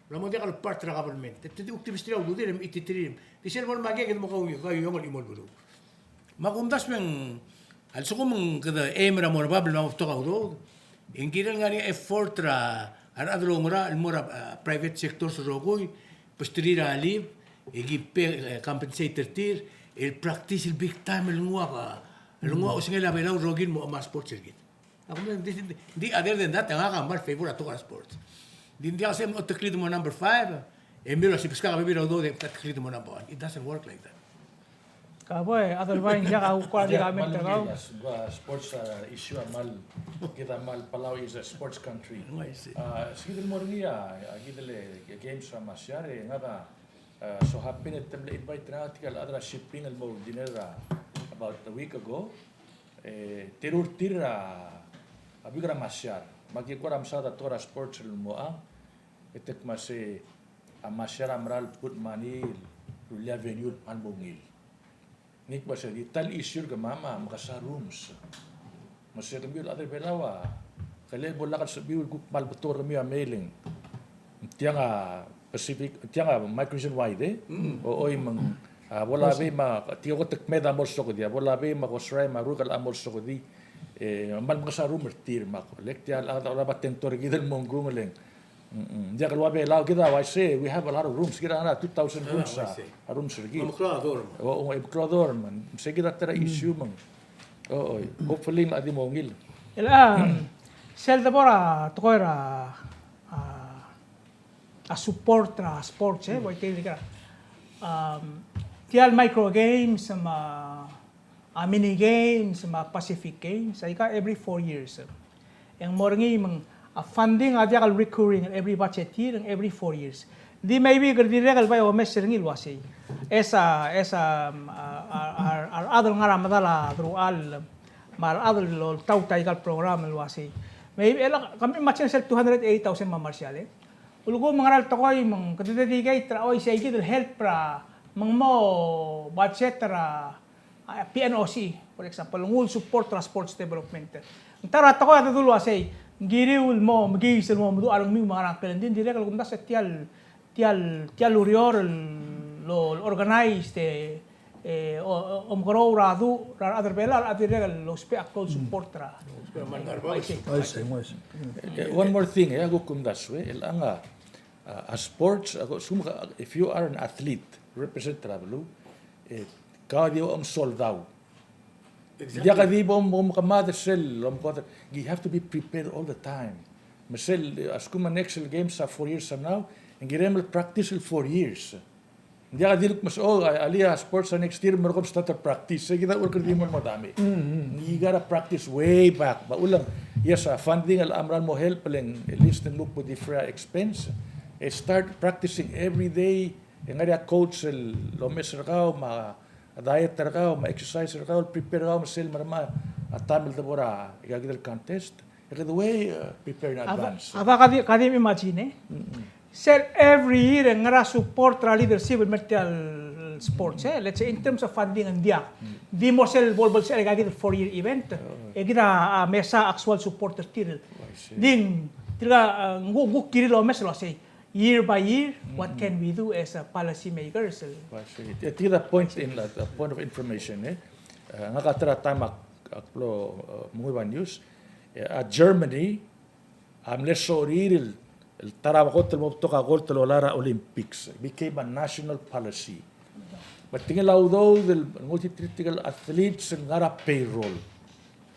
Mla mo diak el part er a government. Te, te di kuk di mesterir a ududir e mechititerir. Di sel bo lemakei e kede mo kauiong, kauiong el chimo el beluu. Me a kumdasu e ng, a lsekum ng kede aim er a mo er bab el mo betok a udoud, e ng kirel ngar er ngii a effort er a rechad el oungerachel el mo er a, a, private sector el rokui, besterir a leave, e ki pay, e, compensate er tir, el practice el big time el nguu a, el nguu a osengel a Belau el rokir el mo, mo sports er kid. A kumdasu, ng di, ng di, other than that, e ngak a kmal favor a tekoi er a sports. Ng di, ng diak sel mo oteklid el mo number five, e mle ua se beskak a bebil er a udoud e oteklid el mo number one. It doesn't work like that. Ka bo e, otherwise, ng diak a kuk di comment er kau. Sports, uh, issue a kmal, kid a kmal, Palau is a sports country. I see. Uh, se kid el mo er ngii a, a kid el games er a Masiar, e ngak a, uh, so happen e te mle invite er ngak tirka el chad er a shipping el mo dinner, uh, about a week ago. E teru er tir a, a buik er a Masiar. Me aki kora mesaod a tekoi er a sports el mo, a, e te kmo se a Masiar a mera el put money el rullii a venue el kmal mo ungil. Ngii kmo se di ta el issue er kemam a mekesai a rooms. Me se kemiu el chad er Belau a, kele bo lak el sebechiu el kuk kmal betok er kemiu a mei e le ng tiang a Pacific, tiang a Micro Region wide, e? Mm. O, oi, me ng, a, bo labei me a, tia ko te kmeed a mo lsokedii, a bo labei me a ko Sarai me a Ruk el a mo lsokedii. E, kmal mekesai a room er tir me a ko. Le tia el, a, a, a ba tengtor kid el mo ngkung e le ng. Mm, mm. Diak el ua Belau kid a uaisei, we have a lot of rooms. Kid a ngar er a two thousand rooms a, a rooms er kid. Meklou a dorm. O, o, meklou a dorm. Se kid a ta er a issue me ng. O, oi. Hopefully ng di mo ungil. El, a, sel debo er a tekoi er a, a, a support er a sports, e, ua tia el, um, tia el Micro Games, me a, a Mini Games, me a Pacific Games, aika every four years. E ng mo er ngii me ng, a funding a diak el recurring, every budget year, ng every four years. Di maybe kede dirrek el bai omes er ngii el uasei. E sa, e sa, um, a, a, a, a rechad el ngar er a medal a deruchall, me a rechad el oltaut aika el program el uasei. Maybe, e le, kemiu me a cheng sel two hundred eighty thousand me a Marshall, e. Ulekum me ng ngera el tekoi me ng kede dedicate er a, oi, sei kid el help er a, me ng mo budget er a, a, P N O C, for example, nguu el support er a sports development. Ng ta er a tekoi a dedu el uasei, ng kiriu el mo mekiis el mo meduch a rengmiu me a ngerang, kele ng di dirrek el kumdasu e tia el, tia el, tia el ureor el, lo, organize e, e, o, o, omekeroul er a duch er a rechad er Belau, a dirrek el ousbech a klou el support er a. Uaisei, uaisei. E, one more thing, e, a kuk kumdasu, e, el ngar er a, a, sports, a, ko, sum, if you are an athlete, represent er a beluu, e, kau di bo msoldau. Exactly. Diak di bo, bo mkemad er sel, bo mkemad er, you have to be prepared all the time. Me sel, a lsekum a next el games a four years from now, e ng kirem el practice el four years. Diak di luk mes, o, a, alii a sports a next year, me kom start a practice. E kid a ua kede di mo mo dame. Mm, mm. You gotta practice way back. Me a ulang, yes, a funding a mera el mo help, le ng, at least ng kuk bo defray a expense. E start practicing every day. E ngar er ngii a coach el omes er kau, me a diet er kau, me a exercise er kau, el prepare er kau, me sel mermang a taem el debo er a, aika kid el contest. E kede way, uh, prepare in advance. A da, a da ka di, ka di imagine, e? Mm-mm. Sel every year e ng ngera support er a leadership el mer tia el sports, e? Let's say, in terms of funding, ng diak. Mm. Di mo sel bo el, bo el sel aika kid el four-year event. Oh. E kid a, a mesa actual support er tir. Oh, I see. Di ng, tirka, a, ng kuk, ng kuk kirir el omes el uasei. Year by year, what can we do as a policy makers? Well, I see. Tia, tia a point in, a point of information, e. Uh, ngak a ta er a taem ak, ak mlo, uh, menguiu a news. Uh, a Germany, a mle sorir el, el ta er a kot el mo betok a gold el olai er a Olympics. It became a national policy. Me tirke el udoud el, el nguu tirke el athletes el ngar er a payroll.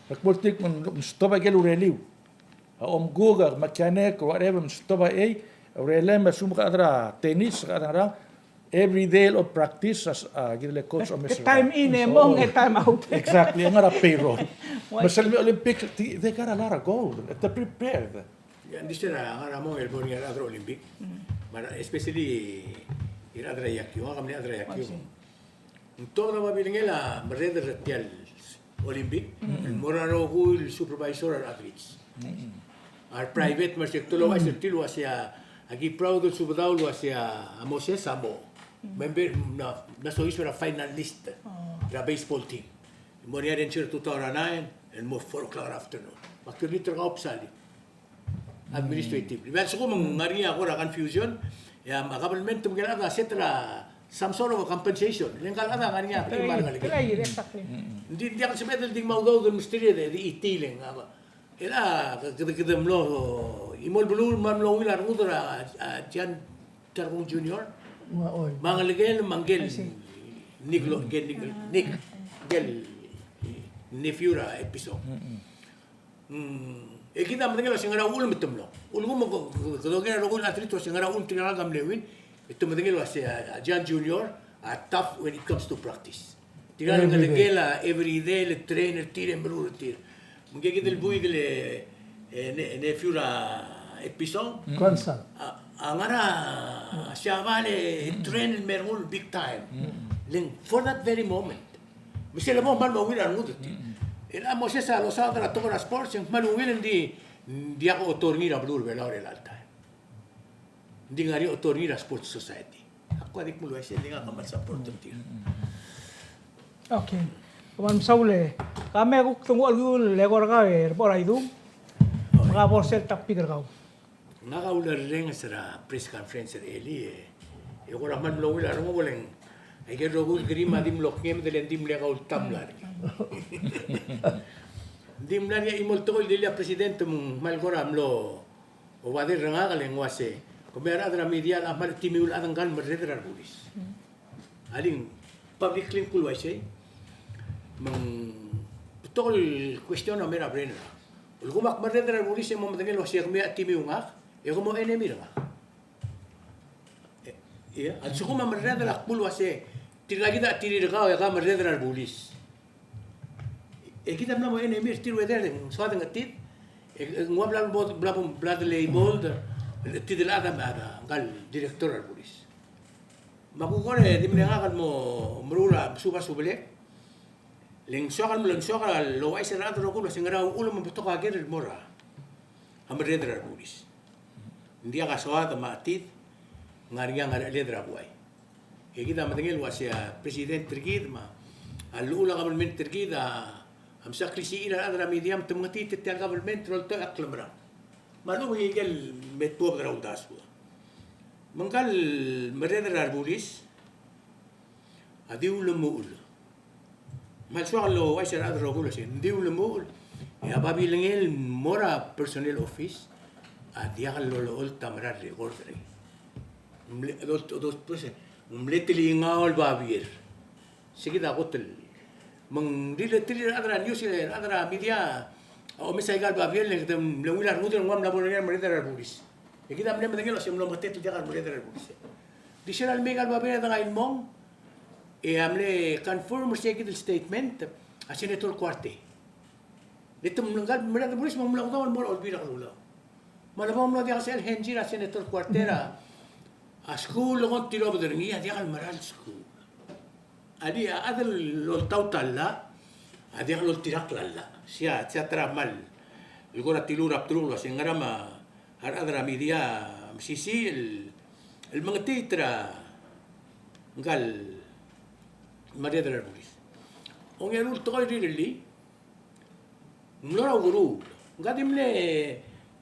Ak mo er tir me ng, me ng stob a ikel ureliu. A omkuk, a mechanic, whatever, me stob a ei, urelem, me a lsekum ke chad er a tennis, ke chad er a, every day el practice, as, a, kid el coach omes er a. Time in, e mong, e time out. Exactly, e ngar er a payroll. Me sel me Olympic, they, they got a lot of gold, they're prepared. Ia, ng di sel a ngar er a mong el bo er ngii a rechad er a Olympic. Mm. Me a, especially, a rechad er a yakiu, ngak a mle chad er a yakiu. I see. Ng tuobed a babilngel a merreder er tia el Olympic, el mo er a rokui el supervisor er a athletes. A re private me a re sector el ouchais er tir el uasei a ki proud el subedau el uasei a Moses a mo member, mla, mla soiseb er a finalist er a baseball team. Mo er ngii a Ranger two thousand nine, el mo four o'clock er a afternoon. Me a kirel tir a obsali administratively. Me a lsekum ng ngar er ngii a kora confusion, e a government me a chad a set er a, some sort of a compensation. Le ngka el chad a ngar er ngii a, exactly. Ng di, ng diak el sebeched el di ngmai a udoud el mesterir e di, di itil e ng, a, el a, kede, kede mlo, imo el beluu me a mlo ungil a rengud er a, a, John Tarkong Junior. Me a ngelekel, me ngkel, I see. Nick lo, ngkel, Nick, Nick, ngkel, nephew er a Etpison. Mm, e kid a medengei el uase ngera uchul me te mlo. Ulekum, ke, ke, kede oker a rokui el athlete el uase ngera uchul me tirka el chad a mle win. E te medengei el uase, a, a John Junior a tough when it comes to practice. Tirka el ngelekel a every day le train er tir e meruul er tir. Me ngke kid el buik el, e, ne, nephew er a Etpison. Grandson. A, a ngar er a Siabal e train el me rengul big time. Le ng for that very moment. Me sel lebo me a kmal mo ungil a rengud er tir. El a Moses a losaod er a tekoi er a sports, e ng kmal ungil, ng di, ng diak oto er ngii er a beluu er a Belau er chelecha el taem. Ng di ngar er ngii oto er ngii er a sports society. Ak kuk di kmo el uaisei, ng di ngak a kmal support er tir. Okay. Kmal mesaul e. Ka me kuk denguu el kuk el eko er kau e Rebo er a Idung. Me ka bo er sel topic er kau. Ngak a ulerrenges er a press conference er a elii e, e kora kmal mlo ungil a renguk el ng, aike el rokui el kerim a di mlo kmeed e le ng di mle kau el ta mla er ngii. Ng di mla er ngii a chimo el tekoi el dilu a president me ng kmal kora mlo obadel er ngak el ng uase, kemiu a rechad er a media a kmal timiu el chad ngka el merreder a rebulis. Alii, ng publicly ng kuk uaisei. Me ng betok el question a mei er a brain er ngak. Ulekum ak merreder a rebulis e mo medengei el uase kemiu a timiu ngak, e ke mo enemy er ngak. E, ia, a lsekum a merreder a kuk uase, tirka kid a tirir kau e ke merreder a rebulis. E kid a mla mo enemy er tir, whether ng soad e ng chetid, e, e ng ua bla, bla, bla, bla de labeled, chetid el chad a, a, ngka el director er a rebulis. Me a kuk kora di mle ngak el mo meruul a mesuub a subelek. Le ng soak el mlo, ng soak el ouchais er a rechad el rokui el uase ngera uchul me ng betok a ker el mo er a merreder a rebulis. Ng diak a soad me a chetid, ng ngar er ngii a ngerecheled er a buai. E kid a medengei el uase a president er kid me a llechul a government er kid a msa klisichir a rechad er a media me te mengetii tia el government el oltoich a klemerang. Me a lechub e ng ikel me tuobed er a uldasu. Me ngka el merreder a rebulis a di ulemuchel. Me a lsoak el ouchais er a rechad el rokui el uase ng di ulemuchel, e a babilengel el mo er a personnel office a diak lolecholt a mera el record er ngii. Ng mle, those, those person, ng mle telingau el babier. Sei kid a kot el, me ng di le tir a rechad er a news, e a rechad er a media a omes aika el babier, le kede mle ungil a rengud el nguu a mla mo er ngii a merreder a rebulis. E kid a mle medengei el uase ng mlo meketeketang el diak a merreder a rebulis. Di sel lemei aika el babier a dengai el mong, e a mle confirm er sei kid el statement a Senator Kuartei. Le te mle ngka el merreder a rebulis me ng mla udoud el mo er a Olbiil er a Kelulau. Me a lebo mlo diak sel henzi er a Senator Kuartei er a skuul el ng tilobed er ngii a diak el mera el skuul. Alii, a chad el oltaut a llach a diak loltirakl a llach. Sei a, sei a ta er a kmal el kora tiluu er a bdelul el uase ngera me a rechad er a media a mesisiich el, el mengetiit er a ngka el merreder a rebulis. Ongeru el tekoi el rirellii, ng mlo er a ukeruul. Ngka di mle,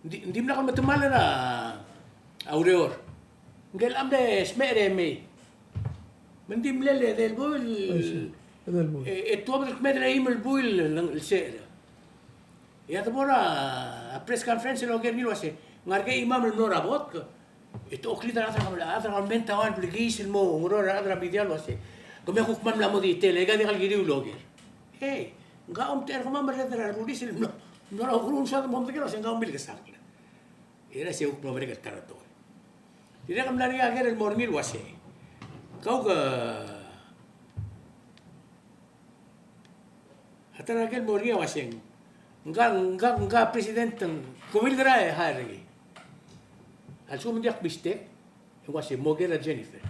di, dimlak el metemall er a ureor. Ngke el mle smecher e mei. Me ng di mle edei el buil. E, e tuobed el kmeed er a eim el buil el, el secher. E a debo er a press conference el oker er ngii el uase, ng ngar er ngii a chimam el mlo er a botk. E te oklid a rechad er a, rechad er a government a ua el blekiis el mo oureor er a rechad er a media el uase, kemiu a kuk kmal mla mo detail, e aika diak el kiriu el oker. Hei, ngka a omtechei er kemam el merreder a rebulis el mlo, mlo er a ukeruul, ng soad el mo medengei el uase ngka a ungil kesakl. E a sei a kuk mlo merek el ta er a tekoi. Dirrek el mla er ngii a ker el mo er ngii el uase, kau ke A ta er a ker el mo er ngii a uase ng, ngka, ngka, ngka president ng, kemiu el kora e hire er ngii. A lsekum ng diak mistake, e ng uase mo ker a Jennifer.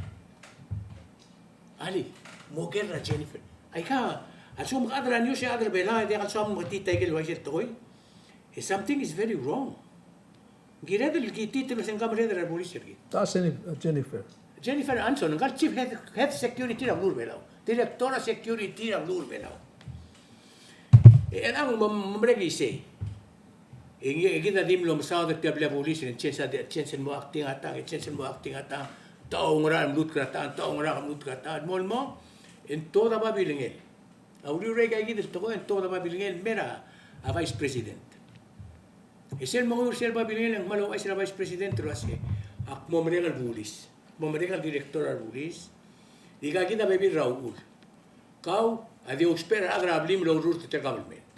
Alii, mo ker a Jennifer. Aika, a lsekum ke chad er a news e chad er a Belau e diak el soam el meketiit aike el uaisei el tekoi, e something is very wrong. Ng kired el kitiit el uase ng ka merreder a rebulis er kid. Ta Jennifer, Jennifer. Jennifer Anson, ngka el chief head, head security er a beluu er a Belau. Director er a security er a beluu er a Belau. E chelechang me, me merek isei. E ngii, e kid a di mlo mesaod er tia el blil a bulis, e ng change a, change el mo acting a tang, e change el mo acting a tang. te oungerachel el mluut er a techang, te oungerachel el mluut er a techang, el mo, el mo, e ng tuobed a babilngel. A uriul er aika kid el tekoi e ng tuobed a babilngel el mer a Vice President. E sel menguiu er sel babilngel e ng kmal ouchais er a Vice President el uase, ak mo merek el bulis, mo merek el director er a bulis, di aika kid a bebil er a uchul. Kau a di ousbech er a rechad er a blim el oureor er tia el government.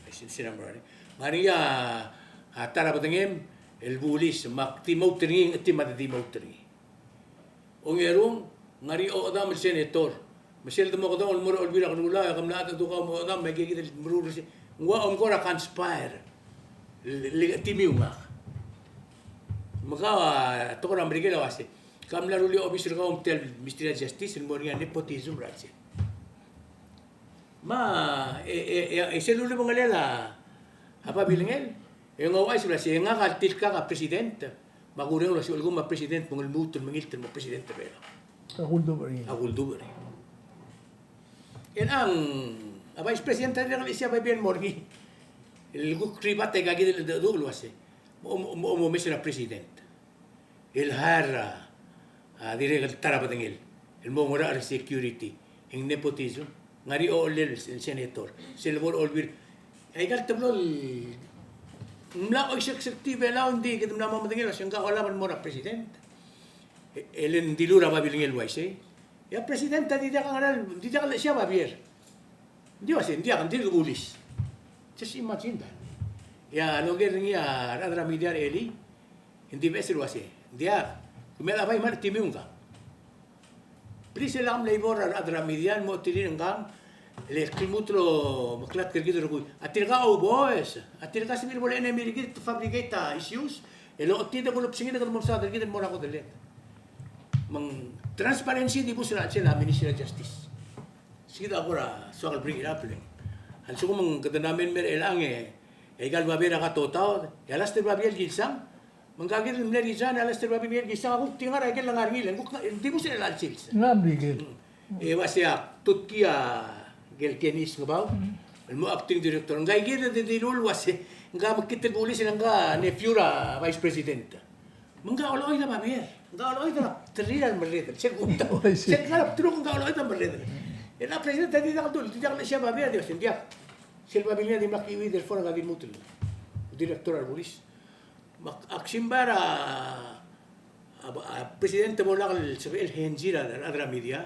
Ai, sel, sel a mo er ngii. Me a ngar er ngii a, a ta er a bedengem el bulis, me ak di mo outer ngii, e ng di me a di mo outer ngii. Ongerung, ng ngar er ngii a ochedam el senator. Me sel de mo okedong el mo er a Olbiil er a Kelulau, e ke mla cheldecheduch kau me a ochedam, me aika kid el meruul er sei. Ng ua omkor a conspire. Le, le, timiu ngak. Me kau a tekoi er a Merikel a uase, ke mla rullii a obis er kau me tia el Ministry of Justice, el mo er ngii a nepotism er a chelsel. Me e, e, e, e sel ulebengelel a, a babilngel, e ng ouchais el uase, e ngak a tilkak a president, me a kureng el uase, ulekum a president, me ng lmuut el mengilt el mo president er a Belau. A kuldubech er ngii. A kuldubech er ngii. E ng, a vice president a dirrek el chesii a babier el mo er ngii. El kuk rebut aika kid el cheldecheduch el uase, mo, mo, mo, mo omes er a president el hire a, a dirrek el ta er a bedengel el mo oungerachel er a security, e ng nepotism. Ng ngar er ngii a ochellel el senator, sel bo er a Olbiil. Aika el teblo el mla oiseksek tia Belau, ng di kede mla mo medengei el uase ngka a olab el mo er a president. E, e le ng dilu er a babilngel el uaisei. E a president a di diak a ngera, di diak el chesii a babier. Ng di uase, ng diak, ng dirk bulis. Just imagine that. E a loker er ngii a rechad er a media er a elii, e ng di beches el uase, ng diak, kemiu a bai me a timiu ngka. Please, e lak mle bo er a rechad er a media el mo chetirir ngkang, le lmuut el omeklatk er kid el rokui. A tirka a ouboes, a tirka a sebechir el bo le enemy er kid, te fabricate a issues, el ochetii e kulebsengir e kede mo mesaod er kid el mo er a kodelled. Me ng transparency a dibus er a chelsel a Ministry of Justice. Sei kid a kora soak el bring it up, le ng, a lsekum ng kede mla mei el mer chelechang e aika el babier a katotaod, e a last el babier el kilsang, me ngka kid el mle resign, e a last el babier el kilsang a kuk di ngar er a ikel ngar er ngii, le ng kuk, ng dibus er chelecha el sils. Ng mle ikel. Mm. E uase ak tutkii a ikel Kenny Sengebau el mo acting director. Ngka kid a di dilu el uase ngka a mekngit el bulis e ngka a nephew er a vice president. Me ngka a olechoid a babier. Ngka a olechoid a terir a merreder. Sel kumdasu. Oh, I see. Sel ngka a bdeluk, ngka a olechoid a merreder. E a president a di diak el dul, di diak el chesii a babier, di uase ng diak. Sel babier a dimlak kiuid, therefore ngka a di lmuut el director er a bulis. Me ak, ak simbai er a, a, a president a bo lak el sebechel el henzi er a rechad er a media,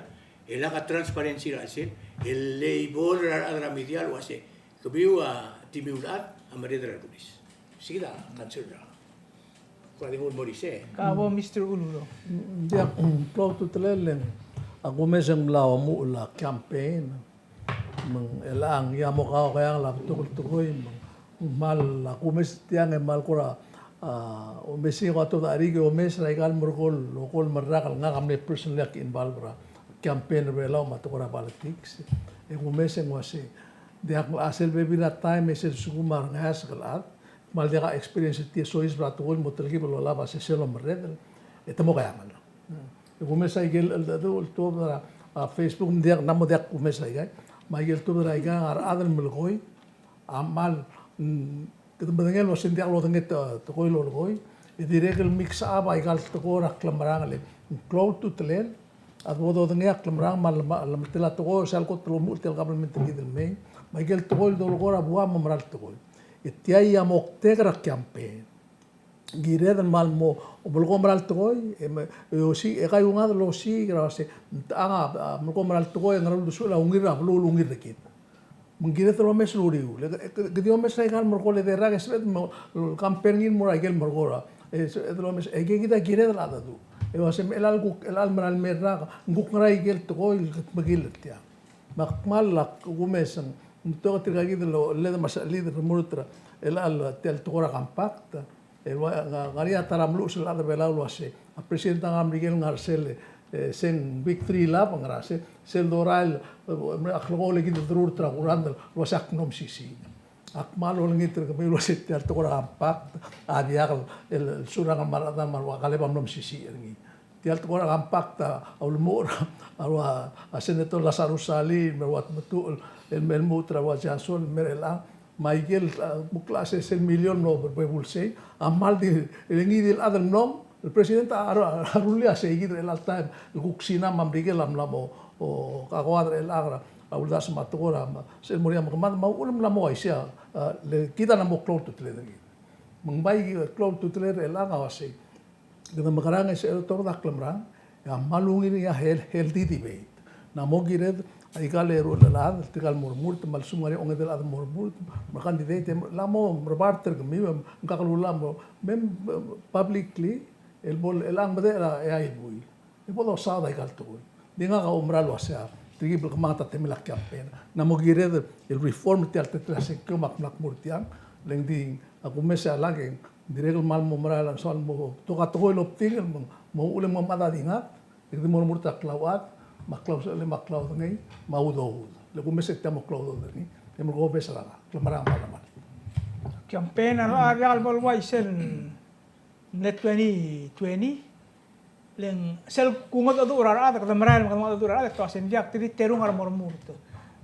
e lak a transparency er a chelsel, e le bo er a rechad er a media el uase, kemiu a timiu el chad a merreder er a bulis. Sei kid a concern er a Kora di nguu el mo er isei. Ka bo Mister Uludong. Ng diak, mm, klou a ultutelel e ng, a kumes e ng mla omuchel a campaign. Me ng chelechang, ia mo kau a keang el betok el tekoi, me ng kmal a kumes tiang e kmal kora, a, omes e ko a tobed er a kerik e omes er aika el merekong el, lokong el merrak el ngak a mle personally ak involve er a campaign er a Belau me a tekoi er a politics. E kumes e ng uasei, diak a sel bebil er a taem e sel lsekum a rengeasek el chad kmal diak a experience er tia el soiseb er a tekoi el mo telkib el olab a sesei el omerredel, e te mo keangel. E kumes a ikel cheldecheduch el tuobed er a, a, Facebook, ng diak, ng mo diak kumes er aika, me a ikel tuobed er aika a rechad el melekoi a kmal, mm, kede medengei el uasei ng diak lodengei te, tekoi el lolekoi, e dirrek el mix up aika el tekoi er a klemerang, le ng klou a ultutelel a bo dodengei a klemerang me a lema-, lemetel a tekoi, sel kot el omuchel tia el kabelment er kid el mei, me a ikel tekoi el dolekoi er a buam me a mera el tekoi. E tia a moktek er a campaign. Kired el kmal mo, omelekoi a mera el tekoi, e me, e osiik, e kaiungad el osiik er a se, ng techa a, a, melekoi a mera el tekoi, e ngera uldesuel a ungil er a beluu el ungil er kid. Me ng kired el omes el uriul, e, e, ke di omes er aika el merekong el edei el rak, e sebeched el mo, campaign er ngii el mo er a ikel merekong, e sebeched el omes, e aika kid a kired el cheldecheduch. E uasei me chelecha el kuk, chelecha el mera el mei el rak, ng kuk ngera ikel tekoi el kutmeklii er tiang. Me ak kmal a kumes e ng, ng betok tirka kid el, el led me a sechelid el remurt er a, el, el, tia el tekoi er a compact. El ua, ng, ngar er ngii a ta er a meluches el chad er a Belau el uasei, a president er a Merikel a ngar er sel, e, se ng victory lap, ngar er sel, sel dorael, e, ak lekong e le kid el derurt er a kurangd el uasei ak mlo mesisiich. Ak kmal olengit er kemiu el uasei tia el tekoi er a compact a diak el, el, el surang me a rechad me a rua, ke lebo mlo mesisiich er ngii. Tia el tekoi er a compact a ulemuchel er a rua, a Senator Lazarus Salii, me a rua Tmetuchl, el, el lmuut er a rua Jason, me er chelechang, me a ikel, a, kuk el sesei el million el mlo bebul sei, a kmal di, e le ngii di el chad el mlong, El president a, a, a rullii a sei kid er chelecha el taem el kuk Sina me a Merikel a mla mo, o, kakoad er chelecha el uldasu me a tekoi er a, me, sel mo er ngii a mekemad, me a uchul me ng mla mo uaisei a, a, le kid a mla mo klou a ultutelel er kid. Me ng bai klou a ultutelel er chelechang a uasei, kede mekerang e sel otobed a klemerang, e a kmal ungil er ngii a heal-, healthy debate. Ng mo kired aika el eru el chad, tirka el mo remurt, me a lsekum ng ngar er ngii a ongedei el chad el mo remurt, me a candidate, e ng mla mo merebart er kemiu, e ng kakelulau el mo, me, publicly, el bo el, el ang medechel a, e a buil. E bo dosaod aika el tekoi. Ng di ngak a oumera el uasei a, tirke el kemanget a temel a campaign. Ng mo kired el reform er tia el teletelel a sengkio me ak mla kmo er tiang, le ng di a kumes e a lak e ng dirrek el kmal mo merael a soal mo betok a tekoi el obdingel, me ng mo uchul e ng mo mechad a dingat, e kede mo remurt er a klauchad, me a klausechelem, me a klaudengei, me a udoud. Le kumes e tia mo klaudoud er ngii, e mo kobes er a klemerang me a lmal. Campaign a locha diak el bo el uaisei el mle twenty twenty, le ng sel kungedecheduch er a rechad, kede merael me kede mengedecheduch er a rechad, e te uasei ng diak, te di terung a remo remurt.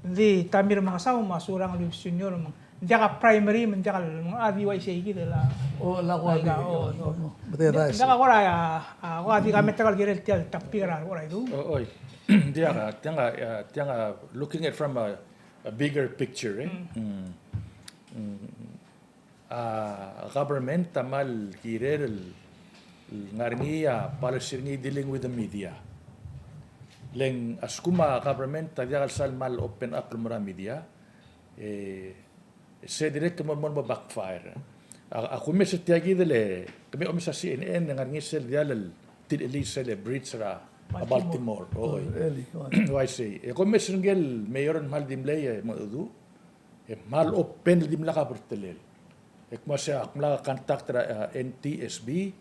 Ng di Tommy Remengesau me a Surangel Whipps Junior me ng diak a primary, me ng diak el, a di uaisei kid el a. O, el a kora di, o, o, o. Ng diak a kora, a, a, kora di ka metak el kirel tia el topic er a kora idu. O, oi. Ng diak a, tiang a, a, tiang a, looking at from a, a bigger picture, e. Mm. Mm. Mm. A government a kmal kirel el, el ngar er ngii a policy er ngii dealing with the media. Le ng a lsekum a government a diak el sal kmal open up el mo er a media, e, e se dirrek el mo, mo, mo backfire. A, a kumes er tia kid el, kemiu a omes a C N N, e ngar er ngii sel diall el tilechellii sel bridge er a, a Baltimore. Baltimore. O, oi. Elii, oi. Uaisei. E kumes er ngii el mayor el kmal di mlei, e, mengedecheduch. E kmal open el dimlak a bertelel. E kmo sei a kmal contact er a, a, N T S B,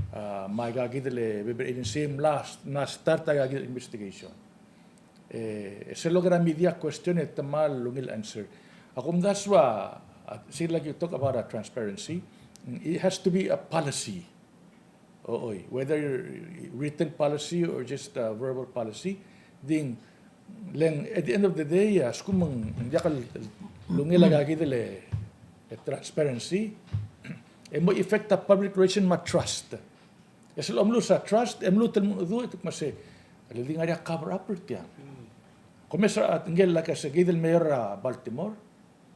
a, me aika kid el bebil el agency e mla, mla start aika kid el investigation. E, e sel loker a media question e te kmal ungil answer. A kumdasu a, a, sel like you talk about a transparency, it has to be a policy. O, oi, whether written policy or just a verbal policy, di ng, le ng, at the end of the day, a, a lsekum ng diak el ungil aika kid el, e, transparency, e mo affect a public relation me a trust. E sel omlose a trust, e mluut el mengedecheduch, e te kmo sei, le di ngar er ngii a cover up er tiang. Kumes er a, ngike el, like I said, kid el mayor er a Baltimore,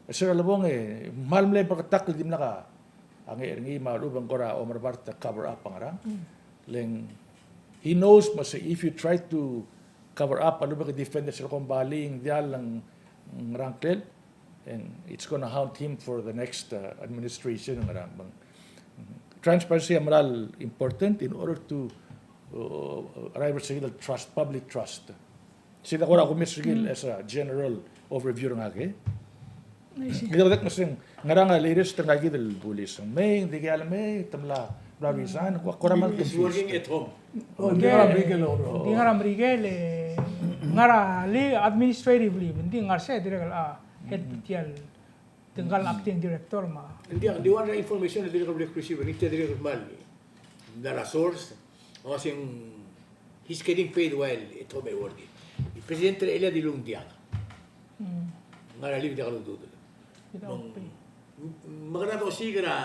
e se er a lebong e kmal mle berketakl el dimlak a ngar er ngii me a lechub e ng kora omerebart el cover up a ngerang. Mm. Le ng, he knows, me se if you try to cover up a lechub e ke defend er sel kombalii, ng diall, ng ngerang klel, and it's gonna haunt him for the next, uh, administration, ngerang. Bang, transparency a meral important in order to, uh, arrive at sel trust, public trust. Sel kora kumes er ngii el as a general overview er ngak e. I see. Kede kede kmo sei ng ngerang a latest er ngak kid el bulis. Ng mei, ng dikea el mei, te mla, mla resign, ko, kora mal confused. He's working at home. Oh, ng di ngar er a Merikel el, ng di ngar er a Merikel e, ngar er a, le administrative leave, ng di ngar er sei dirrek el, a, head er tia el, te ngar er a acting director me a. Ng di, ng di ua a information el dirrek el receive er ngii, tia dirrek el kmal mla er a source, a uasei ng, he's getting paid while at home e working. E president er a elii a dilu ng diak. Mm. Ngar er a leave, diak lodudel. Without pay. Me, me kede osiik er a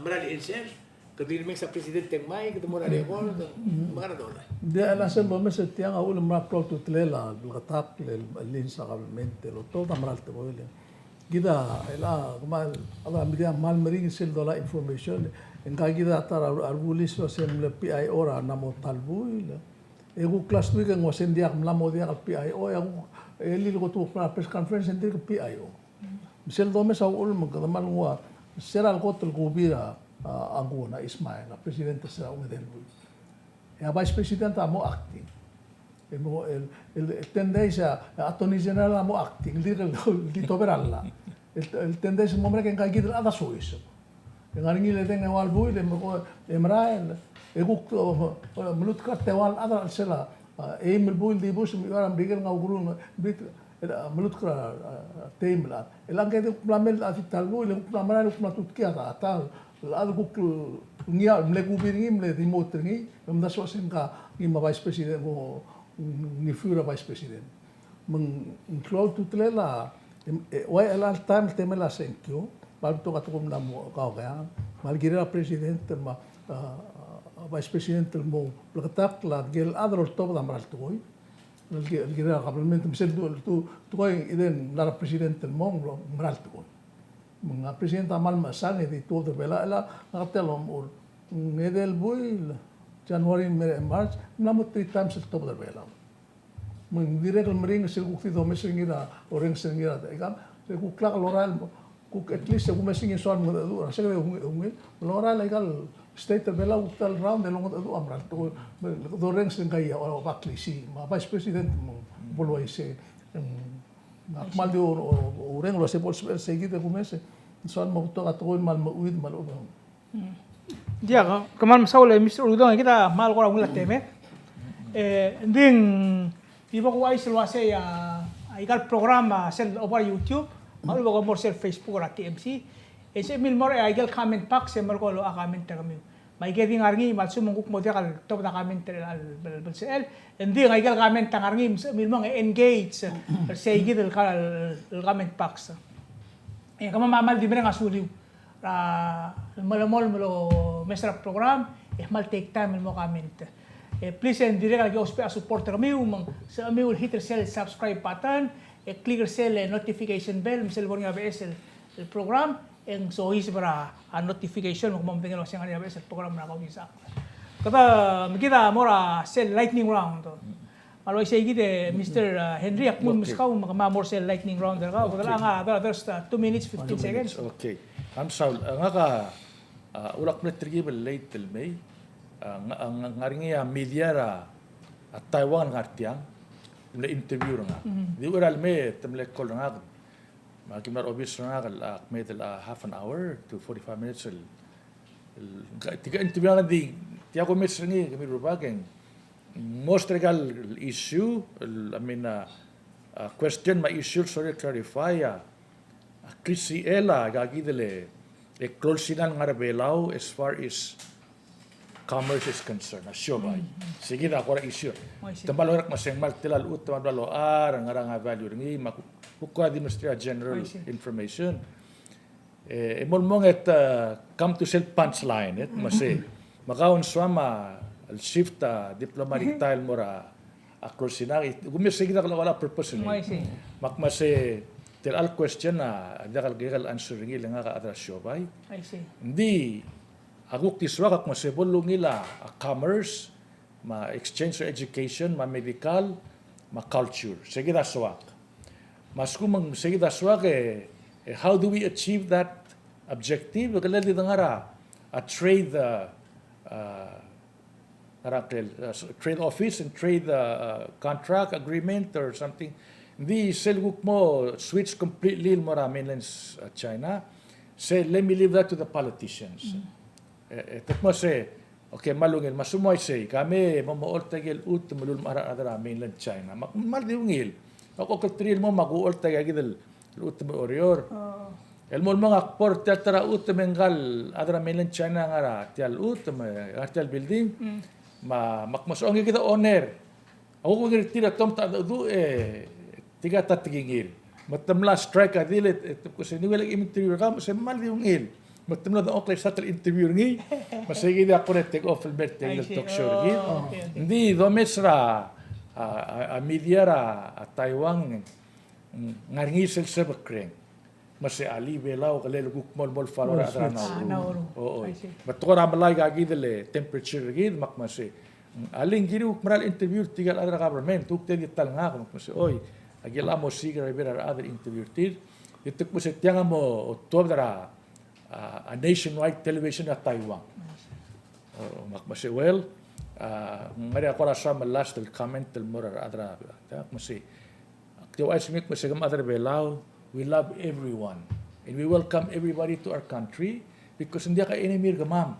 mera el answer, kede di mesa president e ng mai, kede mo er a record, me kede olai. Ng di a sel bo mesa tiang a uchul me a klou a ultutelel a bleketakl el, el lins a kabelment el otobed a mera el tekoi el Kid a, el a, kmal, a, a media a kmal meringel sel dolai information. Ngka kid a ta er a, a rebulis el uasei mle P I O er a mla mo ta el buil. E kuk last week e ng uasei ng diak, mla mo diak el P I O, e a kuk, e lilekoi e kuk mla er a press conference e ng dirk P I O. Me sel domes a uchul me ng kede kmal nguu a, se er a lekot el kubi er a, a, a ngkun a Ismael, a president er sel ongedei el buil. E a vice president a mo acting. E mo, el, el, el ten days a, a attorney general a mo acting, el di, el di tobed er a llach. El, el ten days el mo merek e ngka kid el chad a soiseb. E ngar er ngii el edei e ua el buil, e mo, e merael, e kuk, o, o, melutkar a teua el chad er a chelsel a, a, eim el buil di bus, me a Merikel a nguu a ukeruul, bit, el, a, melutkar a, a, teim el chad. El ngke di kuk mla mei el chad er tia el buil, e kuk mla merael, e kuk mla tutkii a ta, a ta, el chad el kuk ngii a mle kubi er ngii, mle demote er ngii, me mdasu a se ngka ngii me a vice president, ko, ngii fiu er a vice president. Me ng klou a ultutelel a, em, e, ua el chelecha el taem el temel a sengkio, me a betok a tekoi el mla mo kaokeang, me a le kirel a president, me a, a, a, Vice President el mo bleketakl a diak el chad el oltobed a mera el tekoi. El ki-, el kirel a kabelment me sel tu-, tu-, tekoi e ng mla er a President el mong el mera el tekoi. Me ng a President a kmal mechesang e di tuobed er a Belau, e le ngak a tia el omechur. Ng edei el buil, January, March, ng mla mo three times el tuobed er a Belau. Me ng dirrek el meringel sel kuk di domes er ngii er a orrenges er ngii er a, e kuk, sel kuk lak lorael, kuk at least e kuk mes er ngii e soal mengedecheduch er a, sel kede ungil, ungil, lorael aika el state er a Belau, kuk ta el round e longedecheduch a mera el tekoi, me dorrenges er ngii a, a, Baklisi, me a Vice President me ng bo el uaisei. Ng, ak kmal di o-, o-, oureng el uase bo lsebechel sei kid e kumes e soal mo betok a tekoi el kmal meuid me a lechub. Diak, kmal mesaul e Mister Uludong, e kid a kmal kora ungil a temed. E, ng di, di bo kuchais el uasei a, aika el program a sel oba er a YouTube, me a lechub e ko mo er sel Facebook er a T M C. E sebechemiu el mo er a aike el comment box e merekong el locha comment er kemiu. Me aike di ngar er ngii, me a lsekum ng kuk mo diak el tuobed a comment er a belsechel, e ng di aike el comment a ngar er ngii, me sebechemiu el mong e engage er sei kid el ka-, el comment box. E kemam a kmal di mereng a suliu er a melemolem el omes er a program, e kmal take time el mo comment. E please, e ng dirrek el aki ousbech a support er kemiu, me ng sebechemiu el hit er sel subscribe button, e click er sel notification bell, me sel bo er ngii a beches el, el program, e ng soiseb er a notification, me kom medengei el uasei ng ngar er ngii a beches el program er a kausisechakl. Kede, me kid a mo er a sel lightning round. Me a le uaisei kid e Mister, uh, Henry, ak mo meskau me kemam a mo er sel lightning round er kau. Kede, okay, a, there's, uh, two minutes, fifteen seconds. Two minutes, okay. Kmal mesaul, a, ngak a, a, ulak mle telkib el late el mei, a, nga-, a, nga-, ngar er ngii a media er a, a, Taiwan el ngar tiang, mle interview er ngak. Di uchei er a lemei e te mle call er ngak, me aki mla er a obis er ngak el, a, kmeed el, a, half an hour to forty-five minutes el, el, tirka interview er ngak. Di tia kumes er ngii, kemiu el rubak, e ng most er aika el issue, el, I mean, a, a, question me a issue el sorir el clarify a, a klisichel a, aika kid el, e klou el Sina el ngar er a Belau as far as commerce is concerned, a siobai. Sei kid a kora issue. Te mla loia el kmo se ng kmal tela el chutem a mla locha er ngii, ngerang a value er ngii, me a kuk, kuk kora di mesterir a general information. E, e mo el mong e te, uh, come to sel punchline, e, me sei. Me kau ng soam a, el shift a diplomatic style el mo er a, a klou el Sina, e, kumes sei kid a kora purpose er ngii. Me ak me sei, tia el question a, a diak el, diak el answer er ngii le ngak a chad er a siobai. Ng di, a kuk di soak, ak me sei bo lungil a, a commerce, me a exchange er a education, me a medical, me a culture. Sei kid a soak. Me a lsekum ng sei kid a soak e, e how do we achieve that objective? Ke le di dengar er a, a trade, a, a, ngerang, a, trade office and trade, a, a, contract agreement or something. Ng di sel kuk mo switch completely el mo er a mainland, a, China. Sei, let me leave that to the politicians. E, e, te kmo sei, okay, me a lungil, me a lsekum ng uaisei, ka me mo, mo ocholt aike el chutem el ulemechar a rechad er a mainland China. Me ak kmal di ungil. Me ak okelterir el mo me ak ocholt aika kid el chutem er Oreor. El mo el mong, ak bo er tia el ta er a chutem e ngka el chad er a mainland China a ngar er tia el chutem, e ngar er tia el building. Me, me ak mo sei, ongekid a owner. A kuk ngar er tir a tomtechedechedechul e tirka a ta tekingir. Me te mla strike a deal e, e te kmo sei, ng di ua le interview er kau, me sei kmal di ungil. Me te mlo dengchokl a subtle interview er ngii, me sei kid a kora take off el mer tia el talk show er kid. Ng di domes er a, a, a, a media er a, a Taiwan, ng ngar er ngii sel sebekreng. Me sei alii Belau, ke le kuk mo el, mo el follow er a rechad er a Nauru. Oi. Me te kora melai aika kid el temperature er kid, me ak me sei, alii, ng kirir kuk mera el interview er tirka el chad er a government, kuk te di ta el ngak, me ak me sei, oi, aki locha mo siik er a rechad el interview er tir. E te kmo sei tiang a mo tuobed er a, a, a nationwide television er a Taiwan. O, me ak me sei, well, a, ng ngar er ngii a kora soam el last el comment el mo er a rechad er a, me ak me sei, Ak di ouchais er ngii me sei kemam a chad er a Belau, we love everyone. And we welcome everybody to our country because ng diak a enemy er kemam.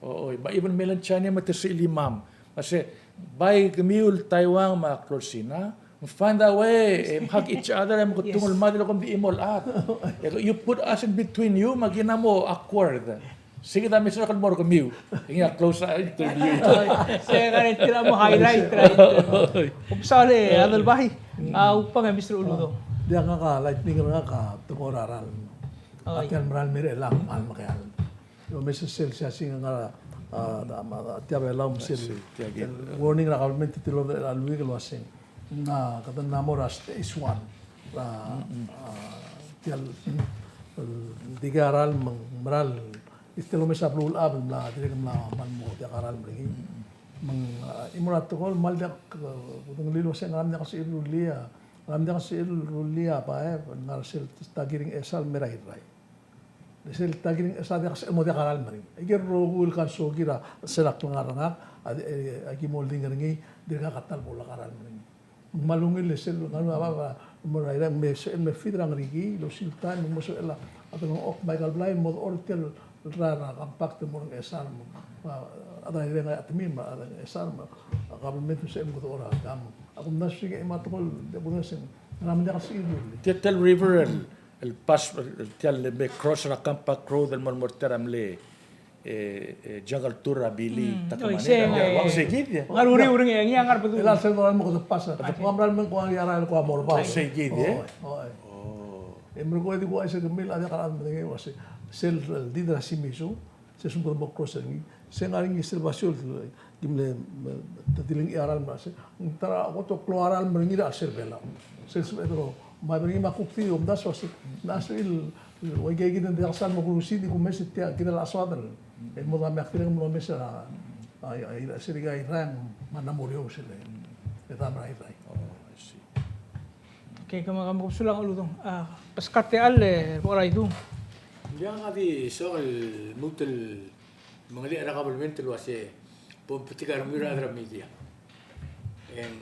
Oi, me a even mainland China me te sechelimam. Me sei, bai kemiu el Taiwan me a klou el Sina, find a way, e, hug each other, e mekedung el mad e kom di chimo el chad. E, you put us in between you, me aki mla mo awkward. Sei kid a mesa el kmo er kemiu. Ngii a close a interview. Sei kid a mo highlight er a interview. Kom sal e Adelbai. A, Upang e Mister Uludong. Diak, ngak a lightning er ngak a tekoi er a ralm. A tia el mera el mer a elechang el mekeald. Omes er sel siasing a ngar er a A, a, a, tia Belau me sel, tia kid, el warning er a government er tia el, el week el uasei, ng, a, kede mla mo er a stage one er a, a, tia el, el dikea ralm me ng meral, e tia el omes a beluulechad el mla, dirrek el mla, mla mo diak a ralm er ngii. Me ng, a, chimo er a tekoi el kmal diak, a, kudengelii el uasei ng mla diak a sebechir el rullii a, ng mla diak a sebechir el rullii a baeb, e ngar er sel ta kiring e sel mei er a Irrai. Le sel ta kiring e sel diak, sel mo diak a ralm er ngii. Aike el rokui el kansoki er a, sel a klengar er ngak, a, e, aki mo oldingel er ngii, dirkak a ta el bo lak a ralm er ngii. Me ng kmal ungil le sel, ngar er a bab, a, mo er a Irrai, me sel, me feed er a Ngerikii, el osisiu el taem, me ng mo sebechel a, a delengchokl me aika el blai, mo dechor tia el, er a, er a compact el mo er a Ngchesar, me, a, a, a Irrai a ngar er a Ngetemir, me a Ngchesar, me a government me sebechem kede dechor a dam. A kumdasu e ng, me a tekoi el, de, kumdasu e ng, ng mla mo diak a sebechir el rullii. Tia, tia el river el, el pass, el, tia el me cross er a Compact Road el mo, mo er tia el mle, e, e, jungle tour er a Bili, mm, Takamani, oi, sei, e, sei kid, e. Ngar er a uriul er ngii, e, ngii a ngar er a bedul. E le sel dorael el mo kede pass. Ua mera el mei e ng kua ngii a rael el kua mo er a bab. Sei kid, e. Oi, oi. Oh. E merekong e di kuk uaisei e kemiu el diak a rechad el medengei el uasei, sel, el did er a Shimizu, se lsekum kede mo cross er ngii, se ngar er ngii sel basio el, kim mle, me, te dilengchii a ralm er a se, ng ta er a kot el klou a ralm er ngii er a chelsel Belau. Sel sebeched el, me a ber ngii me a kuk di omdasu el uasei, ng sebechir el, el, ua ikakid e ng diak sal mo kurusi, di kumes e tia, kid el soad el, el mo dmak, dirrek el mo omes er a, a, a, a, sel ikal Irrai me a Namuriou sel, e dam er a Irrai. Oh, I see. Okay, kemam, kemam, kom sulang Uludong. A, beskak a techall e bo er a Idung. Ng diak a di soak el lmuut el mengelechel er a kabelment el uasei, bo mbetik a rengmiu er a rechad er a media. E ng,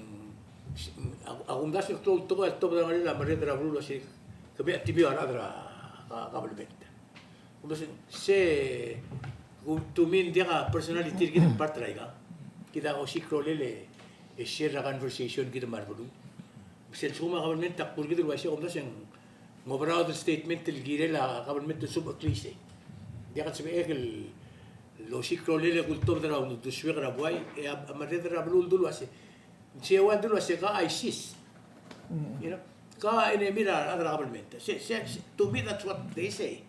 a, a kumdasu e ng klou el tekoi el tobed er a ngerel a merreder er a beluu el uasei, kemiu a timiu a rechad er a, a, kabelment. Kumdasu, se, ku, to me ng diak a personality er kid el part er aika. Kid a osiik a rolel e, e share er a conversation kid me a rebeluu. Sel lsekum a government a kuk er kid el uaisei, kumdasu e ng oberaod el statement el kirel a government el subecheklii sei. Ng diak el sebechek el osiik a rolel e kultobed er a uldesuek er a buai, e a, a merreder er a beluu a dul uasei. Ng sei a ua dul uasei ka ISIS. Mm. You know, ka enemy er a, er a government. Se, se, se, to me that's what they say.